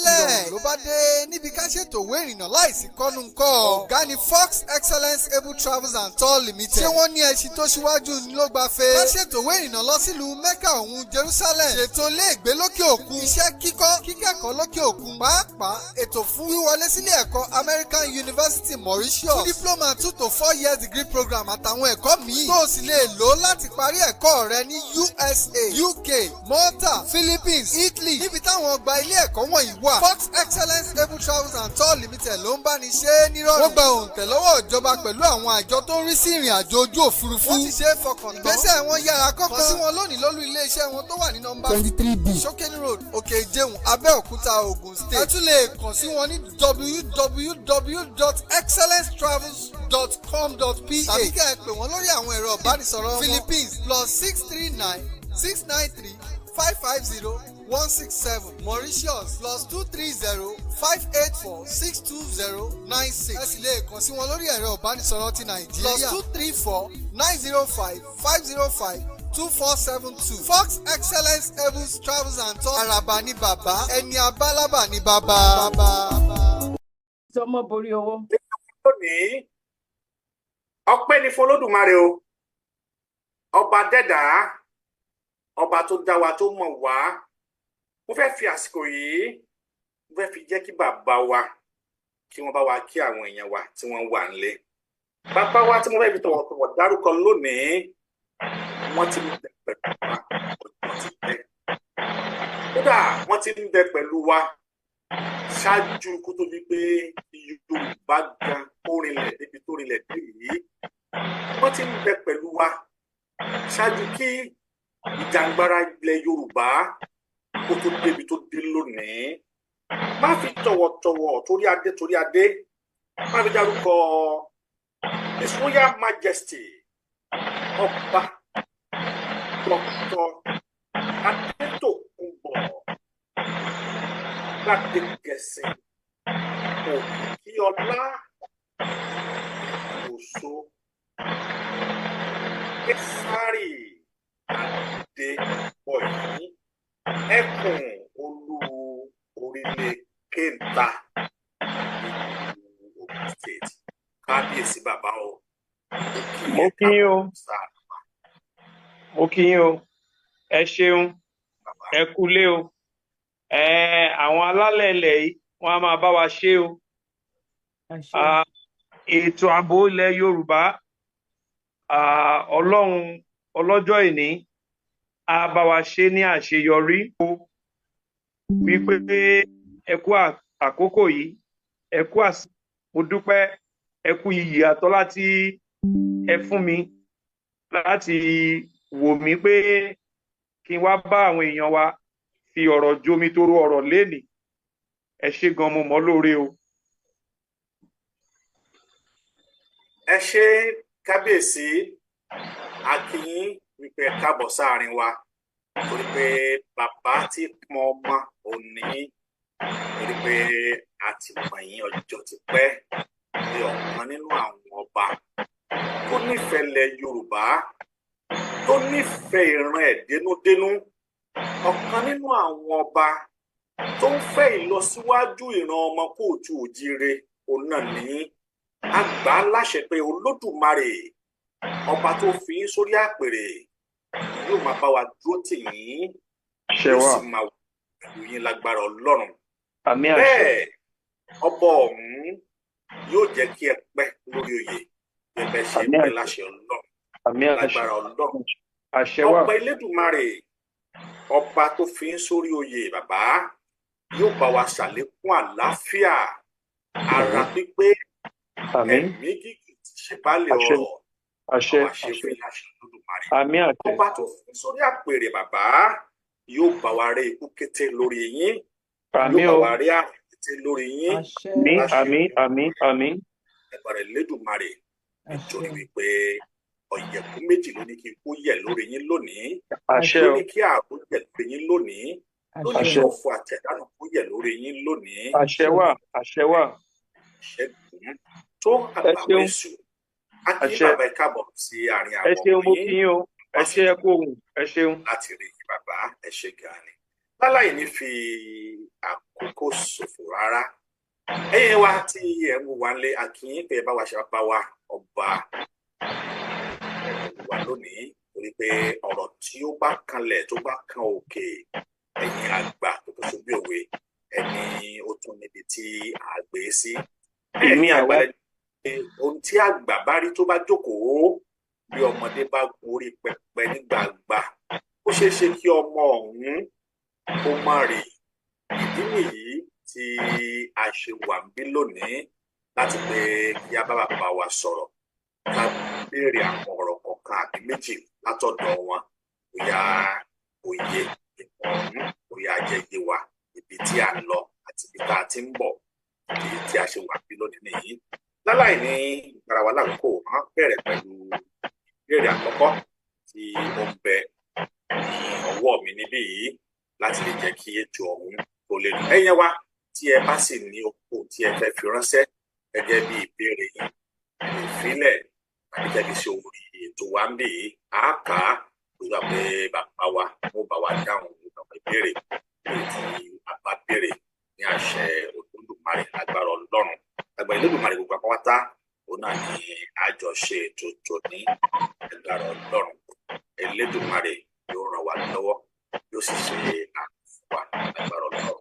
Lẹ̀ ló bá dé níbi ká ṣètò ìwé ìrìnnà láìsí kọ́nu ńkọ́. Ọ̀gá ni Fox Excellence Able Travels and Tour Limited. Ṣé wọ́n ní ẹṣin tó ṣíwájú ni ló gba fe? Ká ṣètò ìwé ìrìnnà lọ sílùú Mecca òun Jerusalem. Ṣètò iléègbé lókè òkun. Iṣẹ́ kíkọ́, kíkẹ́kọ̀ọ́ lókè òkun. Pàápàá ètò fún wíwọlé sílé ẹ̀kọ́ American University Mauritius. Fún diploma 2 to 4 years degree program àtàwọn ẹ̀kọ́ míì. Tó o sì lè lò láti parí ẹ̀kọ́ rẹ ní USA, UK, Malta, Philippines, Italy. Níbi táwọn ọgbà ilé ẹ̀kọ́ wọ̀nyí wà. Fox Excellence Able Travels and Tour Limited ló ń bá ní ṣe é nírọ̀rùn. Wọ́n gba òǹtẹ̀ lọ́wọ́ ìjọba pẹ̀lú àwọn àjọ tó ń rí sí ìrìn àjò ojú òfurufú. Wọ́n ti ṣe é fọkàn tán. Ìgbésẹ̀ wọn yára kọ́kọ́. Kàn sí wọn lónìí lólú iléeṣẹ́ wọn tó wà ní nọ́mbà 23B Shokeni Road, Òkè Ìjẹun, Abẹ́òkúta, Ògùn State. Ẹ tún lè kàn sí wọn ní www.excellencetravels.com.ph tàbí kẹ́ ẹ pè wọ́n lórí àwọn ẹ̀rọ ìbánisọ̀rọ̀ wọn: Philippines, +639 693 550 167, Mauritius, +230 584 620 96. Ẹ sì lè kàn sí wọn lórí ẹ̀rọ ìbánisọ̀rọ̀ ti Nàìjíríà, +234 905 505 2472. Fox Excellence Evans Travels and Tours, àràbà ní bàbá ẹni abálábà ní bàbá. Tọmọ borí owó. Lónìí, ọpẹ́ ni fún Olódùmarè o, ọba dẹ́dàá, ọba tó dá wa, tó mọ̀ wá. Mo fẹ́ fi àsìkò yìí, mo fẹ́ fi jẹ́ kí bàbá wa kí wọ́n bá wa kí àwọn èèyàn wa tí wọ́n wà nílé. Bàbá wa tí mo fẹ́ fi tọ̀wọ̀tọ̀wọ̀ dárúkọ lónìí, wọ́n ti ń bẹ pẹ̀lú wa ọjọ́ ti pẹ́. Kódà wọ́n ti ń bẹ pẹ̀lú wa ṣáájú kó tó di pé Yorùbá gan ó rinlẹ̀ débi tó rinlẹ̀ dé yìí. Wọ́n ti ń bẹ pẹ̀lú wa ṣáájú kí ìjàngbara ilẹ̀ Yorùbá kó tó débi tó dé lónìí. Má fi tọ̀wọ̀tọ̀wọ̀ torí adé, torí adé, má fi dárúkọ His Royal Majesty Ọba Dr. Adétòkunbọ̀ Gbádégẹṣin Òkìkíọlá Òṣó Késárì Adébọyìn Ẹkùn Olú Orílẹ̀ Kéńtà ìlú Ogun State. Kábíyèsí bàbá o. Mo kí yín o. Sáà. Mo kí yín o, ẹ ṣeun, ẹ kúlé o. Ẹ àwọn alálẹ̀ ilẹ̀ yìí, wọ́n á máa bá wa ṣe o. Àṣẹ. Ètò ààbò ilẹ̀ Yorùbá, Ọlọ́run ọlọ́jọ́ ìní á bá wa ṣe ní àṣeyọrí o. Wípé ẹ kú àkókò yìí, ẹ kú àsìkò, mo dúpẹ́, ẹ kú iyì àtọ́lá tí ẹ fún mi láti wò mí pé kí n wá bá àwọn èèyàn wa fi ọ̀rọ̀ jomi toro ọ̀rọ̀ lénìí. Ẹ ṣé gan, mo mọ̀ ọ́ lóore o. Ẹ ṣe kábíyèsí, a kí yín wípé ẹ káàbọ̀ sáàrin wa, torí pé bàbá tí pọn ọmọ òní, torí pé a ti mọ̀ yín ọjọ́ ti pẹ́ ní ọ̀kan nínú àwọn ọba tó nífẹ̀ẹ́ ilẹ̀ Yorùbá, tó nífẹ̀ẹ́ ìran ẹ̀ dénúdénú, ọ̀kan nínú àwọn ọba tó ń fẹ́ ìlọsíwájú ìran ọmọ kóòtù òjíire. Òun náà ní àgbà láṣẹ pé Olódùmarè ọba tó fi yín sórí àpèrè yóò máa bá wa dúró tì yín, ṣe yóò wà sì máa wà pẹ̀lú yín lágbára Ọlọ́run. Àmín, àṣẹ. Bẹ́ẹ̀ ọba ọ̀hún yóò jẹ́ kí ẹ pẹ́ lórí oyè bí ẹ bẹ́ ṣe Àmín, pẹ́ àṣẹ. láṣẹ Ọlọ́run, Àmín, àṣẹ. lágbára Ọlọ́run. Àṣẹ wà. Ọba Elédùmarè ọba tó fi ń sórí oyè bàbá yóò bá wa ṣàlékún àlàáfíà ara pípé, Àmín. ẹ̀mí gígùn tí ṣe baálé Àṣẹ. ọrọ̀ Àṣẹ. bá wa ṣe Àṣẹ. fún láṣẹ Olódùmarè. Àmín, àṣẹ. Ọba tó fi sórí àpèrè bàbá yóò bá wa ré ikú kété lórí yín, yóò Àmín bá o. wa ré àrùn kété lórí yín Àṣẹ. Àmín. láṣẹ Àmín, àmín, àmín. Ẹgbàrá Elédùmarè, nítorí Àṣẹ. wípé ọ̀yẹ̀kú méjì ló ní kí ikú yẹ̀ lórí yín lónìí, Àṣẹ ló o. ní kí àrùn yẹ̀ lórí yín lónìí. Lónìí, Àṣẹ. òfò àtẹ̀dánù kó yẹ̀ lórí yín lónìí. Àṣẹ wà, àṣẹ wà. Ṣẹ́gun tó Ẹ àbàwọ̀ ṣeun. èṣù. A kí Àṣẹ. bàbá, ẹ káàbọ̀ sí àárín Ẹ àwọn ṣeun. ọmọ Mo yín. kí yín o, ẹ ṣe, ẹ kú ohùn, ẹ ṣeun. Láti rí yín bàbá, ẹ ṣe gan ni. Láláì ní fi àkókò ṣòfò rárá, ẹ̀yin wa tí ẹ ń wò wá lé, a kí yín pé ẹ bá wa ṣe bàbá wa ọba wa lónìí, torí pé ọ̀rọ̀ tí ó bá kanlẹ̀, tó bá kan òkè, ẹ̀yin àgbà tó ṣojú òwe ẹni ó tún níbi tí a gbé sí. Èmi Ẹ̀yin àwa àgbà lẹni ohun tí àgbà bá rí tó bá jókòó, bí ọmọdé bá gorí pẹpẹ ní gbàgbà, ó ṣeé ṣe kí ọmọ ọ̀hún kó má rí. Ìdí nìyí tí a ṣe wà níbí lónìí láti pé kí a bá bàbá wa sọ̀rọ̀, ká béèrè àwọn ọ̀rọ̀ kọ̀ọ̀kan àbí méjì látọ̀dọ̀ wọn, bóyá òye ìmọ̀ ọ̀hún bóyá jẹ́ yé wa, ibi tí a ń lọ àti ibi tá a ti ń bọ̀. Ìdí tí a ṣe wà níbí lónìí nìyí. Láláì ní ìgbára wa lákòókò, wọn bẹ̀rẹ̀ pẹ̀lú ìbéèrè àkọ́kọ́ tí ó ń bẹ ní ọwọ́ mi níbí yìí, láti lè jẹ́ kí ètò ọ̀hún tó lè dùn. Ẹ̀yin wa tí ẹ bá sì ní okò tí ẹ fẹ́ fi ránṣẹ́ gẹ́gẹ́ bí ìbéèrè yín, ẹ lè filẹ̀ tàbí kẹ́ fi sí orí ètò wa ń bì yìí, á kà á ó gbà pé bàbá wa mo bá wa dáhùn àwọn ìbéèrè èyí tí a bá béèrè ní àṣẹ Olódùmarè, agbára Ọlọ́run, agbára Olódùmarè. Gbogbo apáwátá òun náà ni àjọṣe ètò tòní. Agbára Ọlọ́run Elédùmarè yóò ràn wá lọ́wọ́, yóò sì ṣe àánú fún wa. Agbára Ọlọ́run,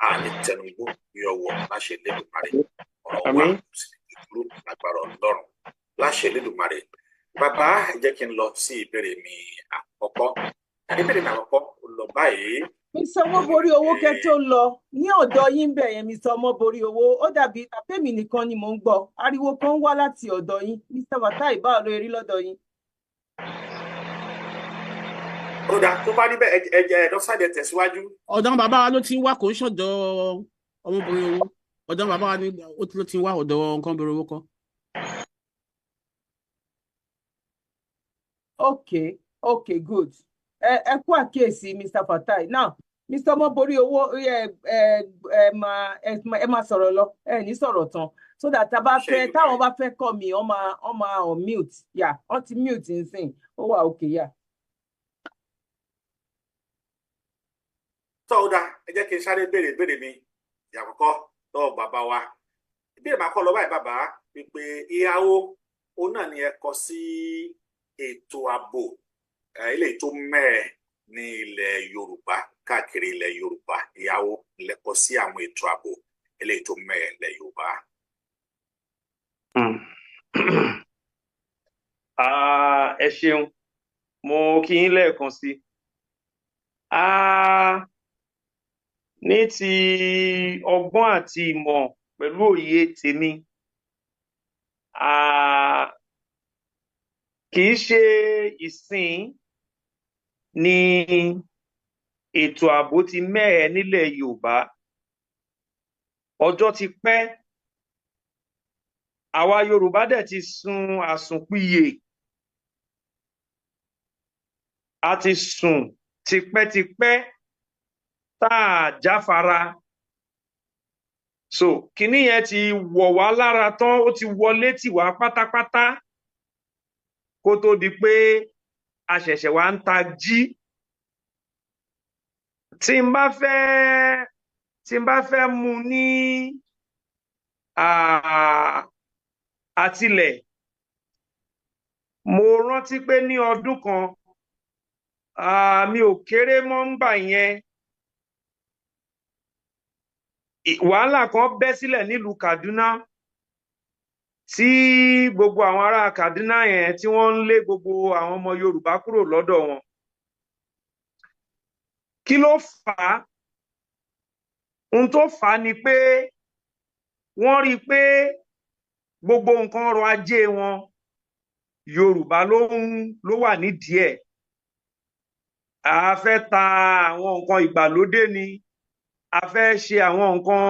a ní tẹnugbó bí ọwọ́ láṣẹ Elédùmarè. Ọ̀rọ̀ wa Àmín. kò sì ní dúró, lágbára Ọlọ́run, láṣẹ Elédùmarè. Bàbá, ẹ jẹ́ kí n lọ sí ìbéèrè mi àkọ́kọ́. Ìbéèrè mi àkọ́kọ́ ó lọ báyìí. Mr. Ọmọborí owó, kẹ́ tó lọ ní ọ̀dọ̀ yín bẹ̀ yẹn, Mr. Ọmọborí owó, ó dàbí àbẹ́mi nìkan ni mò ń gbọ́ ariwo kan wá láti ọ̀dọ̀ yín. Mr. Fatai, báwo ló rí lọ́dọ̀ yín? Ó dáa, tó bá rí bẹ́ẹ̀, ẹ jẹ́ ẹ̀dọ́sàdẹ̀ tẹ̀síwájú. Ọ̀dọ̀ bàbá wa ló ti ń wá, kò ń ṣọ̀dọ̀ ọmọbìnrin owó. Ọ̀dọ̀ bàbá wa ni ó ti ló ti ń wá, ọ̀dọ̀ nǹkan obìnrin owó kọ́. Okay, good. Ẹ kú àkíyèsí, Mr. Fatai. Now, Mr. Ọmọborí owó, ẹ ẹ máa ẹ máa sọ̀rọ̀ lọ, ẹ ní sọ̀rọ̀ tán, so that tá a bá Ṣé fẹ́ Yorùbá táwọn bá fẹ́ kọ́ mi, wọ́n máa on mute yà, wọ́n ti mute nsìn, ó wà okay yà. Tọ́, ó dáa, ẹ jẹ́ kí n sáré béèrè ìbéèrè mi ìyàkọ́kọ́ lọ́wọ́ bàbá wa. Ìbéèrè máa kọ́ lọ báyìí, bàbá, wípé ìhàwó òun náà ni ẹ kọ sí ètò ààbò eléyìí tó mẹ́ẹ̀ ní ilẹ̀ Yorùbá, káàkiri ilẹ̀ Yorùbá, ìhàwó lẹ́kọ sí àwọn ètò ààbò eléyìí tó mẹ́ẹ̀ ilẹ̀ Yorùbá? Ah, ẹ ṣeun, mo kí yín lẹ́ẹ̀kan sí i. Ah, ní ti ọgbọ́n àti ìmọ̀ pẹ̀lú òye tèmi, ah, kì í ṣe ìsìn ni ètò ààbò ti mẹ́hẹ nílẹ̀ Yorùbá. Ọjọ́ ti pẹ́, àwa Yorùbá dẹ̀ ti sun àsùnpìyè, a ti sùn tipẹ́tipẹ́ tá a jáfara. So kinní yẹn ti wọ̀ wá lára tán, ó ti wọlé tì wá pátápátá kó tó di pé a ṣẹ̀ṣẹ̀ wá ń ta jí. Tí n bá fẹ́ mú ní àtilẹ̀, mo rántí pé ní ọdún kan, mi ò kéré mọ́ ńgbà yẹn, wàhálà kan bẹ́ sílẹ̀ nílùú Kaduna, tí gbogbo àwọn ará Kaduna yẹn tí wọ́n ń lé gbogbo àwọn ọmọ Yorùbá kúrò lọ́dọ̀ wọn. Kí ló fà á? Ohun tó fà á ni pé wọ́n rí i pé gbogbo nǹkan ọrọ̀ ajé wọn, Yorùbá ló wà nídìí ẹ̀. A fẹ́ ta àwọn nǹkan ìgbàlódé ni, a fẹ́ ṣe àwọn nǹkan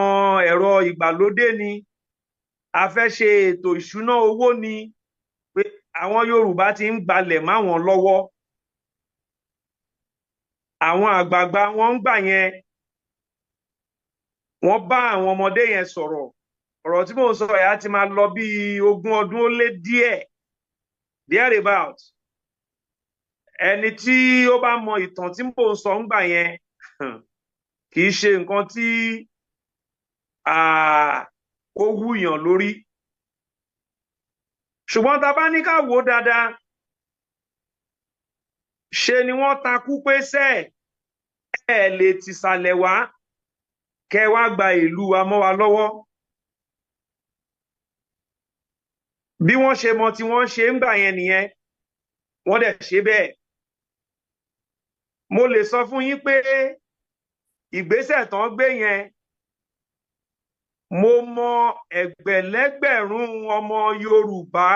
ẹ̀rọ ìgbàlódé ni, a fẹ́ ṣe ètò ìṣúná owó ni, pé àwọn Yorùbá ti ń gbalẹ̀ máwọn lọ́wọ́. Àwọn àgbààgbà wọn ń gbà yẹn, wọ́n bá àwọn ọmọdé yẹn sọ̀rọ̀. Ọ̀rọ̀ tí mò ń sọ yìí á ti máa lọ bí 20 ọdún ó lé díẹ̀, there about. Ẹni tí ó bá mọ ìtàn tí mò ń sọ ń gbà yẹn, kì í ṣe nǹkan tí ó wúyàn lórí. Ṣùgbọ́n tá a bá ní ká wò ó dáadáa, ṣe ni wọ́n takú pé sẹ́ẹ̀ ẹ lè tìsàlẹ̀ wá kẹ wá gba ìlú wa mọ́ wa lọ́wọ́. Bí wọ́n ṣe mọ tí wọ́n ṣe ń gbà yẹn nìyẹn, wọ́n dẹ̀ ṣe bẹ́ẹ̀. Mo lè sọ fún yín pé ìgbésẹ̀ tán gbé yẹn, mo mọ ẹgbẹ̀lẹ́gbẹ̀rún ọmọ Yorùbá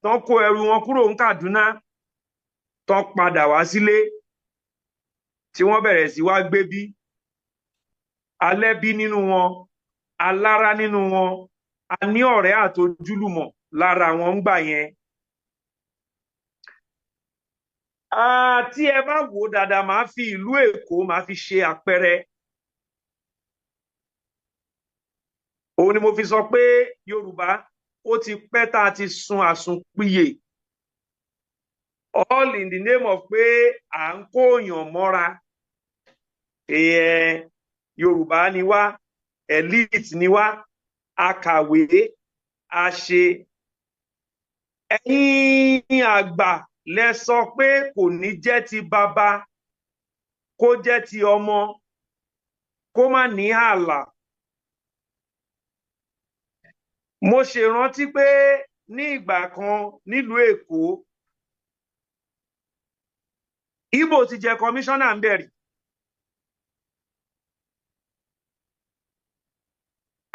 tán kó ẹrù wọn kúrò ní Kaduna, tán padà wá sílé, tí wọ́n bẹ̀rẹ̀ sí wá gbé bí. Alẹ́bí nínú wọn, alára nínú wọn, a ní ọ̀rẹ́ àtojúlùmọ̀ lára wọn ń gbà yẹn. Tí ẹ bá wò ó dáadáa, màá fi ìlú Èkó màá fi ṣe àpẹẹrẹ. Òun ni mo fi sọ pé Yorùbá ó ti pẹ́ tá a ti sun àsunpìyè, all in the name of pé à ń kó èèyàn mọ́ra. Yorùbá ni wá, elite ni wá, a kàwé, a ṣe. Ẹ̀yin àgbà lẹ sọ pé kò ní jẹ́ ti bàbá kó jẹ́ ti ọmọ kó má ní ààlà. Mo ṣèrántí pé ní ìgbà kan nílùú Èkó, Ìgbò ti jẹ kọmíṣánná ń bẹ̀rì.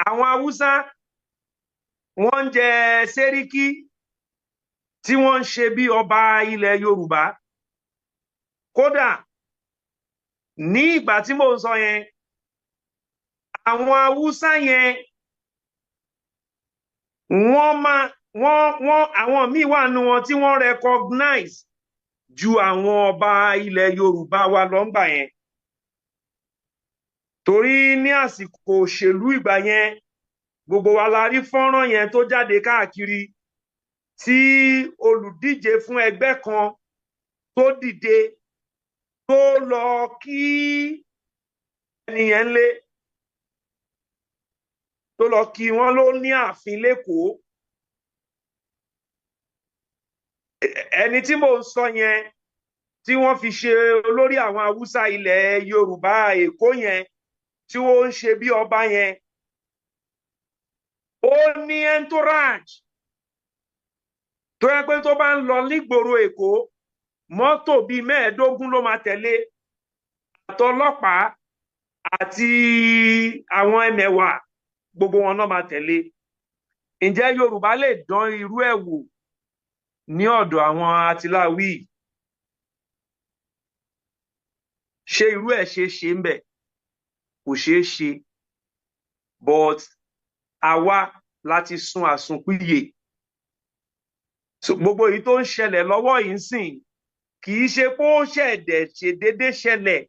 Àwọn Haúsá wọ́n ń jẹ sẹ́ríkí tí wọ́n ń ṣe bí ọba ilẹ̀ Yorùbá. Kódà ní ìgbà tí mò ń sọ yẹn, àwọn Haúsá yẹn wọ́n máa wọ́n àwọn míì wà nù wọn tí wọ́n recognize ju àwọn ọba ilẹ̀ Yorùbá wa lọ ńgbà yẹn. Torí ní àsìkò òṣèlú ìgbà yẹn, gbogbo wa la rí fọ́nrán yẹn tó jáde káàkiri tí olùdíje fún ẹgbẹ́ kan tó dìde tó lọ kí ẹni yẹn lé, tó lọ kí wọn ló ní ààfin l'Ékòó. Ẹni tí mò ń sọ yẹn tí wọ́n fi ṣe olórí àwọn Haúsá ilẹ̀ Yorùbá Èkó yẹn, tí ó ń ṣe bí ọba yẹn, ó ní entourage tó yẹ pé tó bá ń lọ nígboro Èkó, mọ́tò bíi 25 ló máa tẹ̀lé, àtọlọ́pàá àti àwọn ẹmẹ̀wà, gbogbo wọn náà máa tẹ̀lé. Ǹjẹ́ Yorùbá lè dán irú ẹ̀ wò ní ọ̀dọ̀ àwọn atiláwí? Ṣé irú ẹ̀ ṣe é ṣe ń bẹ̀? Kò ṣeé ṣe. But àwa láti sun àsunpìyè. So, gbogbo èyí tó ń ṣẹlẹ̀ lọ́wọ́ yìí ń sìn kì í ṣe pé ó ṣẹ̀dẹ̀ ṣe déédé ṣẹlẹ̀.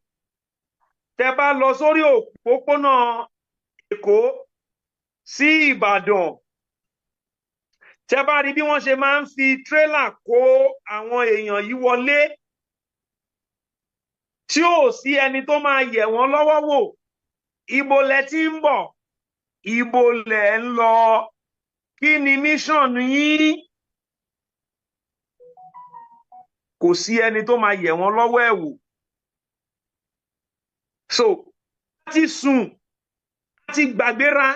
Tẹ bá lọ sórí òpópónà Èkó sí Ìbàdàn, tẹ bá rí bí wọ́n ṣe máa ń fi tírélà kó àwọn èèyàn yìí wọlé, tí ò sí ẹni tó máa yẹ̀ wọ́n lọ́wọ́ wò. Ibo lẹ ti ń bọ̀? Ibo lẹ ń lọ? Kí ni mission yín? Kò sí ẹni tó máa yẹ̀ wọ́n lọ́wọ́ ẹ̀ wò. So, a ti sùn, a ti gbàgbéra,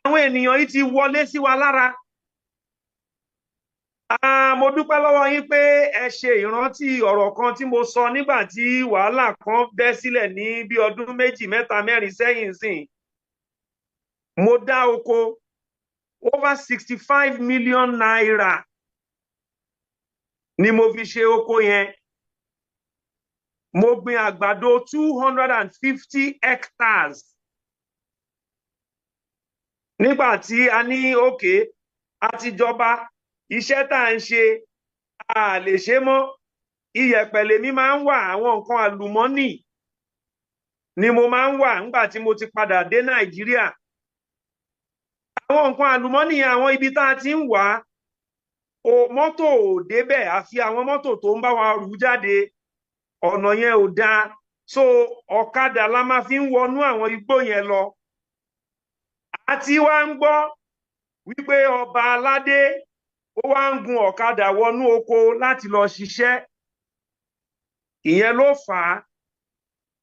àwọn ènìyàn yìí ti wọlé sí wa lára. Mo dúpẹ́ lọ́wọ́ yín pé ẹ ṣe ìrántí ọ̀rọ̀ kan tí mo sọ nígbà tí wàhálà kan bẹ́ sílẹ̀ ní bí ọdún 2, 3, 4 sẹ́yìn sìn. Mo dá oko over 65 million naira ni mo fi ṣe oko yẹn. Mo gbin àgbàdo 250 hectares. Nígbà tí a ní òkè àtijọba, iṣẹ́ tá à ń ṣe a lè ṣe mọ́. Iyẹ̀pẹ̀ lèmi máa ń wà, àwọn nǹkan àlùmọ́nì ni mo máa ń wà nígbà tí mo ti padà dé Nàìjíríà. Àwọn nǹkan àlùmọ́nì, àwọn ibi tá a ti ń wà á, mọ́tò ò débẹ̀, àfi àwọn mọ́tò tó ń bá wa rù jáde. Ọ̀nà yẹn ò dáa, so ọ̀kadà la máa fi ń wọnú àwọn igbó yẹn lọ. Àti wá ń gbọ́ wípé ọba aládé ó wá ń gun ọ̀kadà wọnú oko láti lọ ṣiṣẹ́. Ìyẹn ló fà á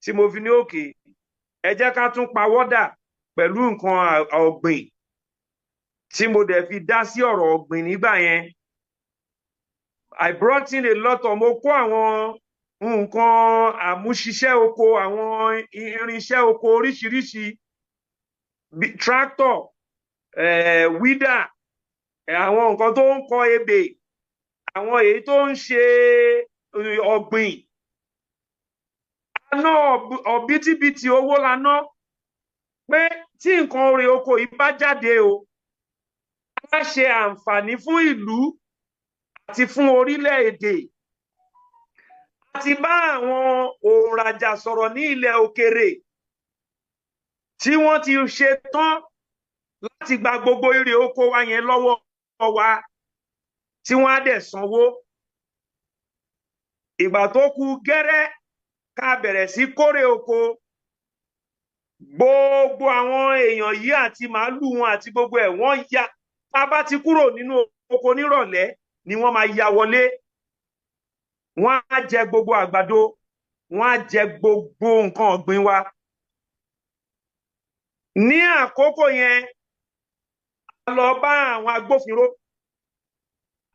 tí mo fi ní òkè, ẹ jẹ́ ká tún pawọ́dà pẹ̀lú nǹkan ọ̀gbìn, tí mo dẹ̀ fi dá sí ọ̀rọ̀ ọ̀gbìn nígbà yẹn. I brought in a lot of, mo kó àwọn nǹkan àmúṣiṣẹ́ oko, àwọn irinṣẹ́ oko oríṣiríṣi, tractor, weeder, àwọn nǹkan tó ń kọ ebè, àwọn èyí tó ń ṣe ọ̀gbìn. A ná ọ̀bítíbitì owó la ná pé tí nǹkan orè oko yìí bá jáde o, á ṣe àǹfààní fún ìlú àti fún orílẹ̀-èdè. A ti bá àwọn òǹrajà sọ̀rọ̀ ní ilẹ̀ òkèrè tí wọ́n ti ṣe tán láti gba gbogbo irè oko wa yẹn lọ́wọ́ wa, tí wọ́n á dẹ̀ sanwó. Ìgbà tó kù gẹ́rẹ́ ká bẹ̀rẹ̀ sí kórè oko, gbogbo àwọn èèyàn yìí àti màálù wọn àti gbogbo ẹ̀ wọ́n ya. Tá a bá ti kúrò nínú oko nírọ̀lẹ́ ni wọ́n máa ya wọlé. Wọ́n á jẹ gbogbo àgbàdo, wọ́n á jẹ gbogbo nǹkan ọ̀gbìn wa. Ní àkókò yẹn, a lọ bá àwọn agbófinró.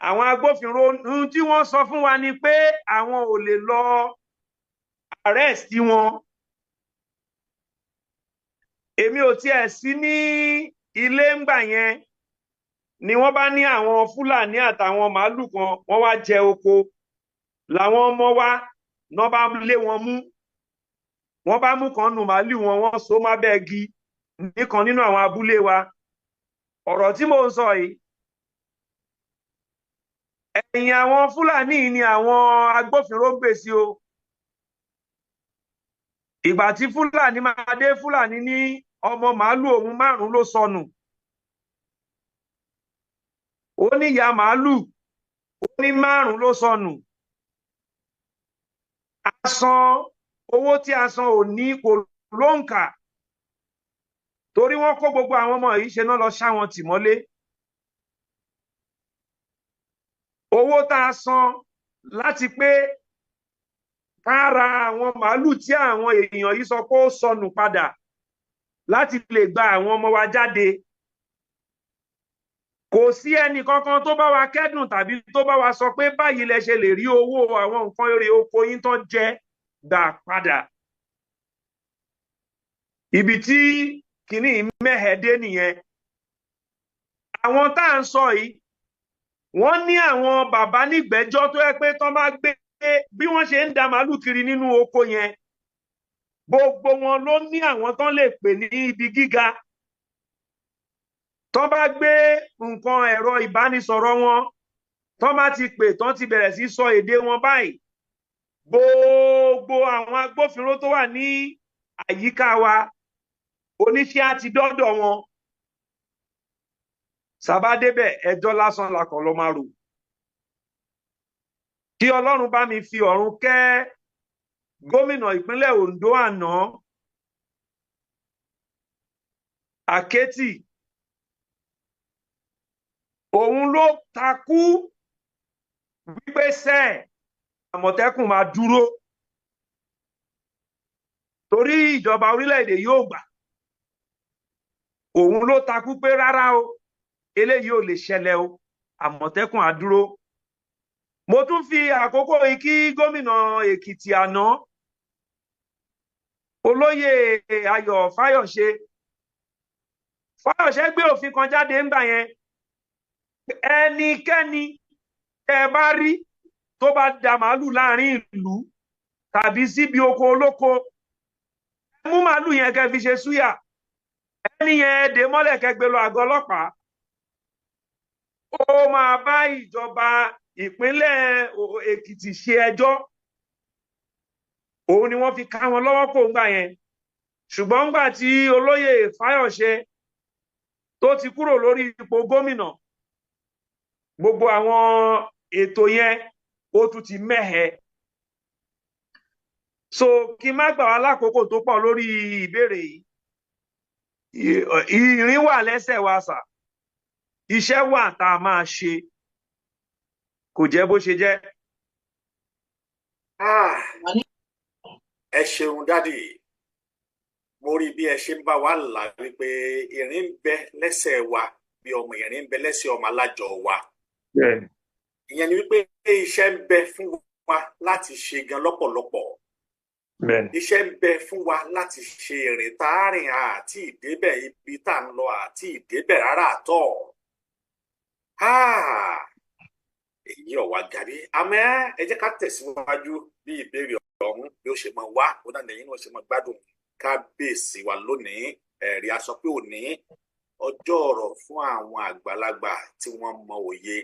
Àwọn agbófinró, ohun tí wọ́n sọ fún wa ni pé àwọn ò lè lọ arrest wọn. Èmi ò tiẹ̀ sí ní ilé ńgbà yẹn ni wọ́n bá ní àwọn Fúlàní àtàwọn màálù kan wọ́n wá jẹ oko. Làwọn ọmọ wa náà bá lé wọn mú. Wọ́n bá mú kan nù màálù wọn, wọ́n so má bẹ́ẹ̀ gi nìkan nínú àwọn abúlé wa. Ọ̀rọ̀ tí mò ń sọ yìí, ẹ̀yìn àwọn Fúlàní ni àwọn agbófinró ń gbé sí o. Ìgbà tí Fúlàní máa dé, Fúlàní ní ọmọ màálù òun 5 ló sọnù. Ó ní ìyá màálù, ó ní 5 ló sọnù. A san owó tí a san ò ní kò lóǹkà, torí wọ́n kó gbogbo àwọn ọmọ yìí ṣe náà lọ ṣá wọn tì mọ́lé. Owó tá a san láti pé ká ra àwọn màálù tí àwọn èèyàn yìí sọ pé ó sọnù padà láti lè gba àwọn ọmọ wa jáde. Kò sí ẹnì kankan tó bá wa kẹ́dùn tàbí tó bá wa sọ pé báyìí lẹ ṣe lè rí owó àwọn nǹkan èrè oko yín tán jẹ gbà padà. Ibi tí kìíní mẹ́hẹ̀ẹ́dé nìyẹn. Àwọn tá à ń sọ yìí, wọ́n ní àwọn bàbá nígbẹ́jọ́ tó yẹ pé tán bá gbé bí wọ́n ṣe ń da màálù kiri nínú oko yẹn, gbogbo wọn ló ní àwọn tán lè pè ní ibi gíga. Tán bá gbé nǹkan ẹ̀rọ ìbánisọ̀rọ̀ wọn, tán bá ti pè, tán ti bẹ̀rẹ̀ sí sọ èdè wọn báyìí, gbogbo àwọn agbófinró tó wà ní àyíká wa, oníṣẹ́ á ti dọ́dọ̀ wọn. Sábà débẹ̀, ẹjọ́ lásán la kàn lọ máa rò. Kí Ọlọ́run bá mi fi ọ̀run kẹ́ gómìnà ìpínlẹ̀ Ondo àná, Àkẹ́tì. Òun ló takú wípé sẹ́ Àmọ̀tẹ́kùn máa dúró, torí ìjọba orílẹ̀-èdè yóò gbà. Òun ló takú pé rárá o, eléyìí ò lè ṣẹlẹ̀ o, Àmọ̀tẹ́kùn á dúró. Mo tún fi àkókò yìí kí gómìnà Èkìtì àná, Olóyè Ayọ̀ Fáyọ̀ṣe. Fáyọ̀ṣe gbé òfin kan jáde ńgbà yẹn. Ẹnikẹ́ni tẹ́ bá rí tó bá da màálù láàrin ìlú tàbí síbi oko olóko, ẹ mú màálù yẹn kẹ́ fi ṣe súyà. Ẹni yẹn dè mọ́lẹ̀ kẹ́ gbé lọ àgọ́ ọlọ́pàá. Ó máa bá ìjọba ìpínlẹ̀ Èkìtì ṣe ẹjọ́, òun ni wọ́n fi ká wọn lọ́wọ́ kó ńgbà yẹn. Ṣùgbọ́n ńgbà tí olóyè Fáyọ̀ṣe tó ti kúrò lórí ipò gómìnà, gbogbo àwọn ètò yẹn ó tún ti mẹ́hẹ. So kí n má gbà wá lákòókò tó pọ̀ lórí ìbéèrè yìí, ìrìn wà lẹ́sẹ̀ wa sà, iṣẹ́ wà tá a máa ṣe, kò jẹ́ bó ṣe jẹ́. Ah, ẹ ṣeun daddy. Mo rí bí ẹ ṣe ń bá wa là wípé ìrìn ń bẹ lẹ́sẹ̀ wa bí ọmọ, ìrìn ń bẹ lẹ́sẹ̀ ọmọ alájọ wa. Ìyẹn ni wípé iṣẹ́ ń bẹ fún wa láti ṣe gan lọ́pọ̀lọpọ̀. Iṣẹ́ ń bẹ fún wa láti ṣe. Ìrìn tá a rìn àti ìdébẹ̀, ibi tá à ń lọ àti ìdébẹ̀ rárá àtọ̀. Ah, èyí ọ̀wá gàbí. Àmọ́ ẹ jẹ́ ká tẹ̀síwájú bí ìbéèrè ọ̀hún bí ó ṣe máa wá, ó náà lẹ́yìn náà ṣe máa gbádùn kábíyèsí wa lónìí. Ẹ̀rí a sọ pé òní ọjọ́ ọ̀rọ̀ fún àwọn àgbàlagbà tí wọ́n mọ òye,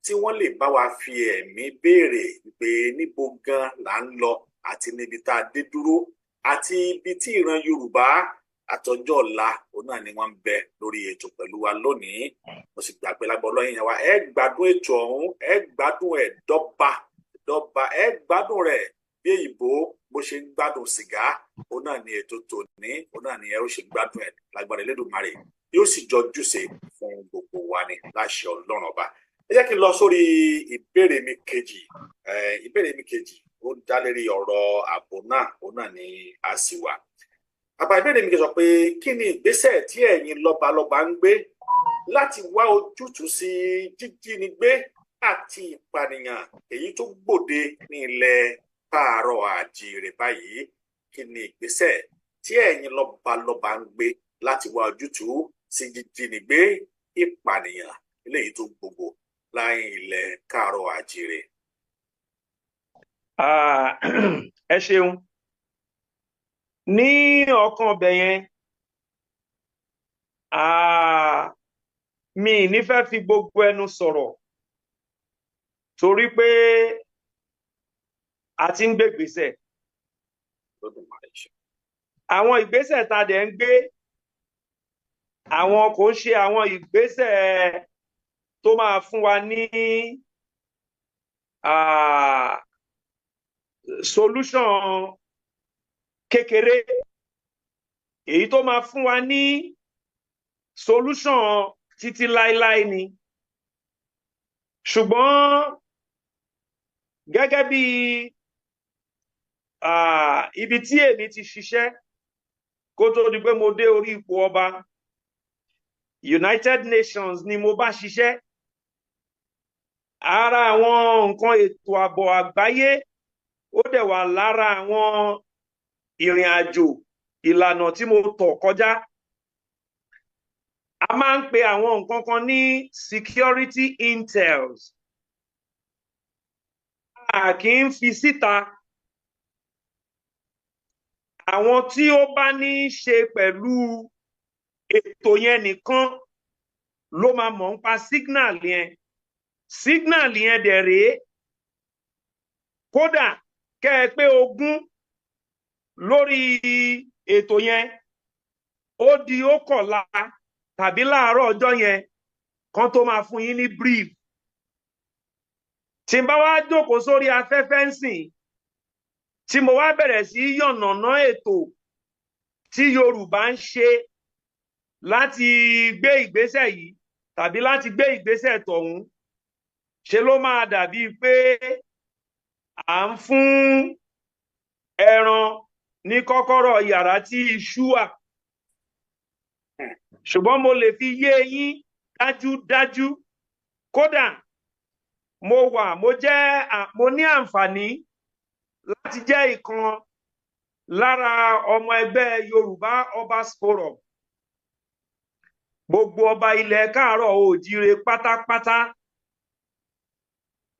tí wọ́n lè bá wa fi ẹ̀mí béèrè pé níbo gan là ń lọ àti níbi tá a dé dúró àti ibi tí ìran Yorùbá àtọjọ́ ọ̀la. Òun náà ni wọ́n ń bẹ lórí ètò pẹ̀lú wa lónìí. Mo sì gbà pé lágbọ́ ọlọ́yin yẹn wa, ẹ gbádùn ètò ọ̀hún, ẹ gbádùn ẹ̀ dọ́gba dọ́gba, ẹ gbádùn rẹ̀ bí èyìnbó bó ṣe ń gbádùn sìgá. Òun náà ni ètò tòní, òun náà ni ẹ ó ṣe gbádùn ẹ̀ lágbára Elédùmarè, yóò sì jọ júṣe fún gbogbo wa ní láṣẹ Ọlọ́run Ọba. Ẹ jẹ́ kí n lọ sórí ìbéèrè mi kejì. Ìbéèrè mi kejì, ó dá lérí ọ̀rọ̀ ààbò náà, òun náà ni a sì wà. Àbá ìbéèrè mi kejì sọ pé, kí ni ìgbésẹ̀ tí ẹ̀yin lọ́balọ́ba ń gbé láti wá ojútùú sí jíjínigbé àti ìpànìyàn èyí tó gbòde ní ilẹ̀ káàárọ̀ àjíire báyìí? Kí ni ìgbésẹ̀ tí ẹ̀yin lọ́balọ́ba ń gbé láti wá ojútùú sí jíjínigbé, ìpànìyàn eléyìí tó gbogbo láyé ilẹ̀ káàárọ̀ àjíire? Ah, ẹ ṣeun. Ní ọkàn ọbẹ̀ yẹn, ah, mi ì ní fẹ́ fi gbogbo ẹnu sọ̀rọ̀ torí pé a ti ń gbé ìgbésẹ̀. Olódùmarè ṣe. Àwọn ìgbésẹ̀ tá a dẹ̀ ń gbé, àwọn kò ń ṣe àwọn ìgbésẹ̀ tó máa fún wa ní solution kékeré. Èyí tó máa fún wa ní solution títí láéláé ni. Ṣùgbọ́n gẹ́gẹ́ bí ibi tí èmi ti ṣiṣẹ́ kó tó di pé mo dé orí ipò ọba, United Nations ni mo bá ṣiṣẹ́. Ara àwọn nǹkan ètò ààbò àgbáyé, ó dẹ̀ wà lára àwọn ìrìn àjò ìlànà tí mo tọ̀ kọjá. A máa ń pe àwọn nǹkan kan ní security intels. A kì í fi síta. Àwọn tí ó bá ní í ṣe pẹ̀lú ètò yẹn nìkan ló máa mọ̀ nípa signal yẹn. Signal yẹn dẹ̀ rèé, kódà kẹ́ ẹ pé 20 lórí ètò yẹn, ó di ó kọ̀la tàbí láàárọ̀ ọjọ́ yẹn kan tó máa fún yín ní brief. Tí n bá wá jókòó sórí afẹ́fẹ́ ń sìn, tí mo wá bẹ̀rẹ̀ sí í yànnàná ètò tí Yorùbá ń ṣe láti gbé ìgbésẹ̀ yìí tàbí láti gbé ìgbésẹ̀ tọ̀hún, ṣe ló máa dàbíi pé à ń fún ẹran ní kọ́kọ́rọ́ yàrá tí iṣu wà. Ṣùgbọ́n mo lè fi yé yín dájúdájú, kódà mo wà, mo jẹ́, mo ní àǹfààní láti jẹ́ ìkan lára ọmọ ẹgbẹ́ Yorùbá Obas Forum. Gbogbo ọba ilẹ̀ káàárọ̀ oòjíire pátápátá,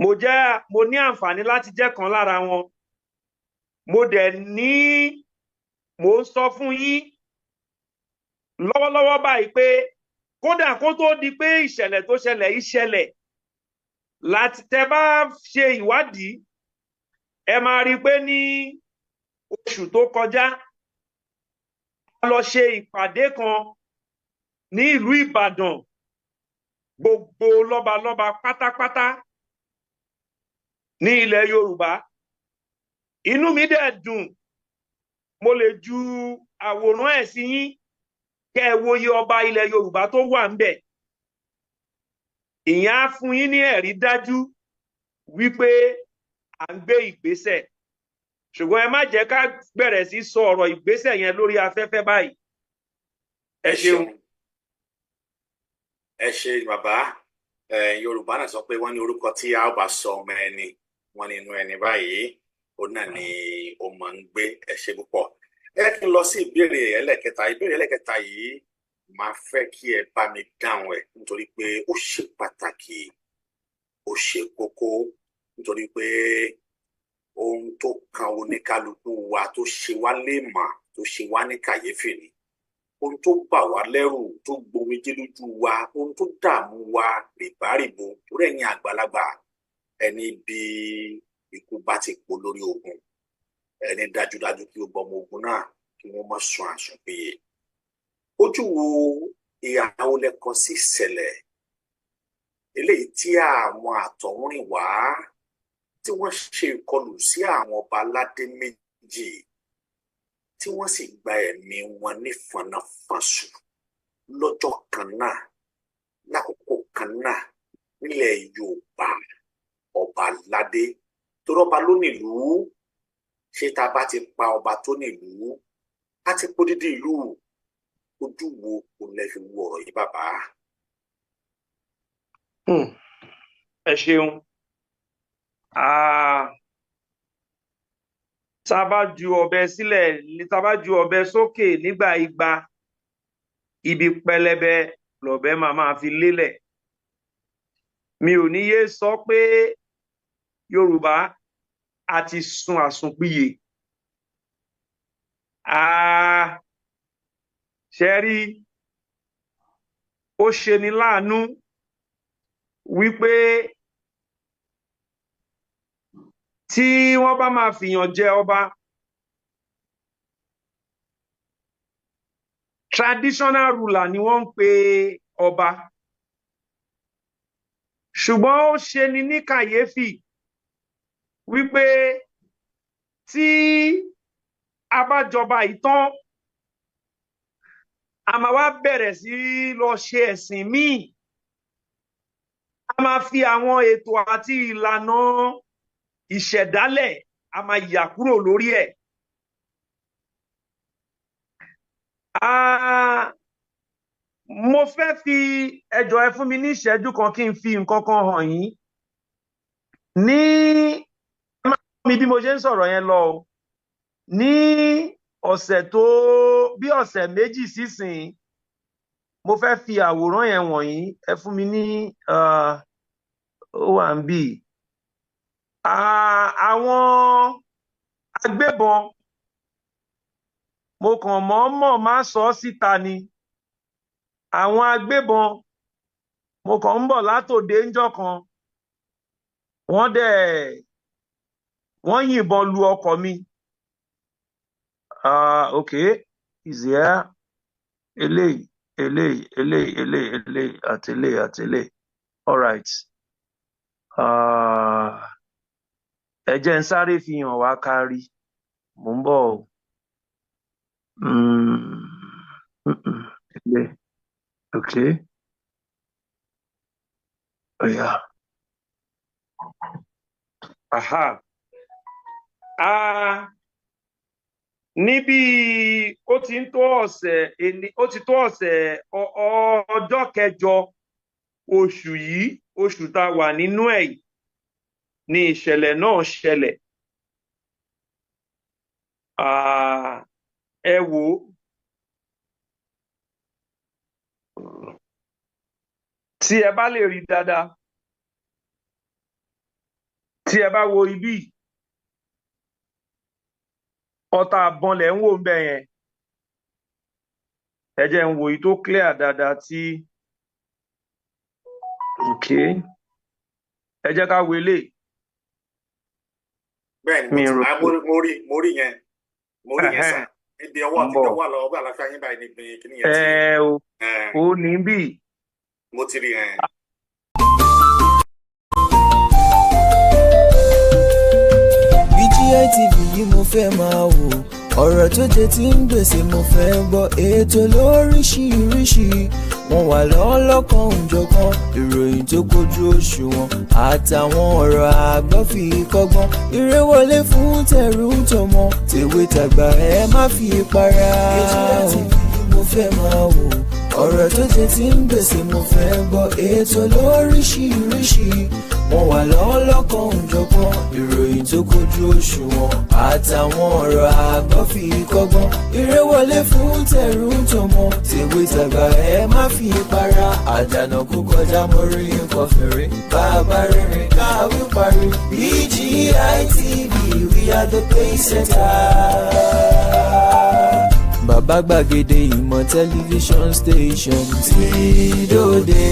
mo jẹ́, mo ní àǹfààní láti jẹ́ kan lára wọn. Mo dẹ̀ ní, mo ń sọ fún yín lọ́wọ́lọ́wọ́ báyìí pé kódà kó tó di pé ìṣẹ̀lẹ̀ tó ṣẹlẹ̀ yìí ṣẹlẹ̀. Láti tẹ́ bá ṣe ìwádìí, ẹ máa rí i pé ní oṣù tó kọjá, a lọ ṣe ìpàdé kan ní ìlú Ìbàdàn, gbogbo lọ́balọ́ba pátápátá ní ilẹ̀ Yorùbá. Inú mi dẹ̀ dùn, mo lè ju àwòrán ẹ̀ sí yín kẹ́ ẹ wo iye ọba ilẹ̀ Yorùbá tó wà ń bẹ̀. Ìyẹn á fún yín ní ẹ̀rí dájú wípé à ń gbé ìgbésẹ̀, ṣùgbọ́n ẹ má jẹ́ ká bẹ̀rẹ̀ sí sọ ọ̀rọ̀ ìgbésẹ̀ yẹn lórí afẹ́fẹ́ báyìí. Ẹ ṣeun. Ẹ ṣe, bàbá. Yorùbá náà sọ pé wọ́n ní orúkọ tí a ó bá sọ ọmọ ẹni, wọ́n ní inú ẹni báyìí ó náà ni ó máa ń gbé. Ẹ ṣe púpọ̀. Ẹ kí n lọ sí ìbéèrè ẹlẹ́kẹta. Ìbéèrè ẹlẹ́kẹta yìí, máa fẹ́ kí ẹ bá mi dáhùn ẹ̀ nítorí pé ó ṣe pàtàkì, ó ṣe kókó, nítorí pé ohun tó kan oníkálukú wa, tó ṣe wá léèmọ̀, tó ṣe wá ní kàyéfì ni, ohun tó bà wá lẹ́rù, tó gbomijé lójú wa, ohun tó dààmú wa rìbárìbo. Torí ẹ̀yin àgbàlagbà, ẹni bí ikú bá ti pọ̀ lórí ogun, ẹni dájúdájú kí o bọ ọmọ ogun náà kí wọ́n má sun àsùnpìyè. Ojú wo, ìhàwó lẹkọ sí ìṣẹ̀lẹ̀ eléyìí tí àwọn àtọ̀húnrìnwá tí wọ́n ṣe ìkọlù sí àwọn ọba aládé méjì, tí wọ́n sì gba ẹ̀mí wọn ní fọnáfọnṣù lọ́jọ́ kan náà, lákòókò kan náà, nílẹ̀ Yorùbá? Ọba aládé tó rọ́ba ló nílùú, ṣé tá a bá ti pa ọba tó nílùú, á ti pọ́ dídí ìlú? Ojú wo kò lè fi wo ọ̀rọ̀ yìí, bàbá? Ẹ ṣeun. Tá a bá ju ọ̀bẹ sílẹ̀, tá a bá ju ọ̀bẹ sókè nígbà igba, ibi pẹlẹbẹ lọ̀bẹ máa máa fi lélẹ̀. Mi ò ní yé sọ pé Yorùbá a ti sun àsùnpìyè. Ṣe rí, ó ṣeni láàánú wípé tí wọ́n bá máa fìyàn jẹ ọba, traditional ruler ni wọ́n ń pe ọba, ṣùgbọ́n ó ṣeni ní kàyéfì wípé tí a bá jọba ìtàn, a máa wá bẹ̀rẹ̀ sí lọ ṣe ẹ̀sìn míì, a máa fi àwọn ètò àti ìlànà ìṣẹ̀dálẹ̀, a máa yà kúrò lórí ẹ̀. Mo fẹ́ fi ẹjọ́ ẹ fún mi ní ìṣẹ́jú kan kí n fi nǹkan kan hàn yín. Ní ẹ máa mi bí mo ṣe ń sọ̀rọ̀ yẹn lọ o. Ní ọ̀sẹ̀ tó bí ọ̀sẹ̀ méjì sísìn, mo fẹ́ fi àwòrán yẹn wọ̀nyí ẹ fún mi ní ó wà ń bì. Àwọn agbébọn, mo kàn mọ̀ọ́mọ̀ má sọ ọ́ síta ni. Àwọn agbébọn, mo kàn ń bọ̀ látòde ńjọ́ kan, wọ́n dẹ̀ wọ́n yìnbọn lu ọkọ̀ mi. Okay, is here. Eléyìí, eléyìí, eléyìí, eléyìí, eléyìí, àti eléyìí, àti eléyìí. All right. Ẹ jẹ́ n sáré fi hàn wá kárí. Mò ń bọ̀ o. Eléyìí. Okay. Oh, yeah. Aha. Níbi ó ti ń tó ọ̀sẹ̀, ó ti tó ọ̀sẹ̀ ọjọ́ kẹjọ oṣù yìí, oṣù tá a wà nínú ẹ̀ yìí, ni ìṣẹ̀lẹ̀ náà ṣẹlẹ̀. Ẹ wò ó. Tí ẹ bá lè rí dáadáa, tí ẹ bá wo ibí, ọta àbọn lẹ̀ ń wò ń bẹ̀ yẹn. Ẹ jẹ́ n wò yìí tó clear dáadáa tí. Okay. Ẹ jẹ́ ká wo eléyìí. Bẹ́ẹ̀ ni mo Mi ti rò ah, pé mo rí yẹn, mo rí yẹn sà. Ẹhẹ́n, Níbi ọwọ́ ń àti bọ̀. ọwọ́ àlọ́ ọwọ́ àlàáfíà yín báyìí níbi kíní yẹn ti Ẹ o, ó ní bí. Mo ti rí yẹn. BGI TV yìí mo fẹ́ máa wò, ọ̀rọ̀ tó jẹ ti ń gbèsè mo fẹ́ gbọ́, ètò lóríṣiríṣi, wọ́n wà lọ́lọ́kan òjọ̀kan, ìròyìn tó kojú òṣùwọ̀n àtàwọn ọ̀rọ̀ àgbọ́ fi kọ́gbọ́n, eré wọlé fún tẹ̀rù tọmọ, tèwe tàgbà, ẹ má fi para. BGI TV yìí mo fẹ́ máa wò, ọ̀rọ̀ tó jẹ ti ń gbèsè mo fẹ́ gbọ́, ètò lóríṣiríṣi, wọ́n wà lọ́lọ́kan òjọ̀kan, ìròyìn tó kojú òṣùwọ̀n àtàwọn ọ̀rọ̀ àgbọ́ fi kọ́gbọ́n, eré wọlé fún tẹ̀rù tọmọ, tèwe tàgbà, ẹ má fi para. Àdànà kó kọjá mórí nǹkan fèrè, bàbá rere káwí parí. BGI TV, we are the pace setter. Bàbá gbàgede ìmọ̀ tẹlifíṣọ̀n station tí dòde.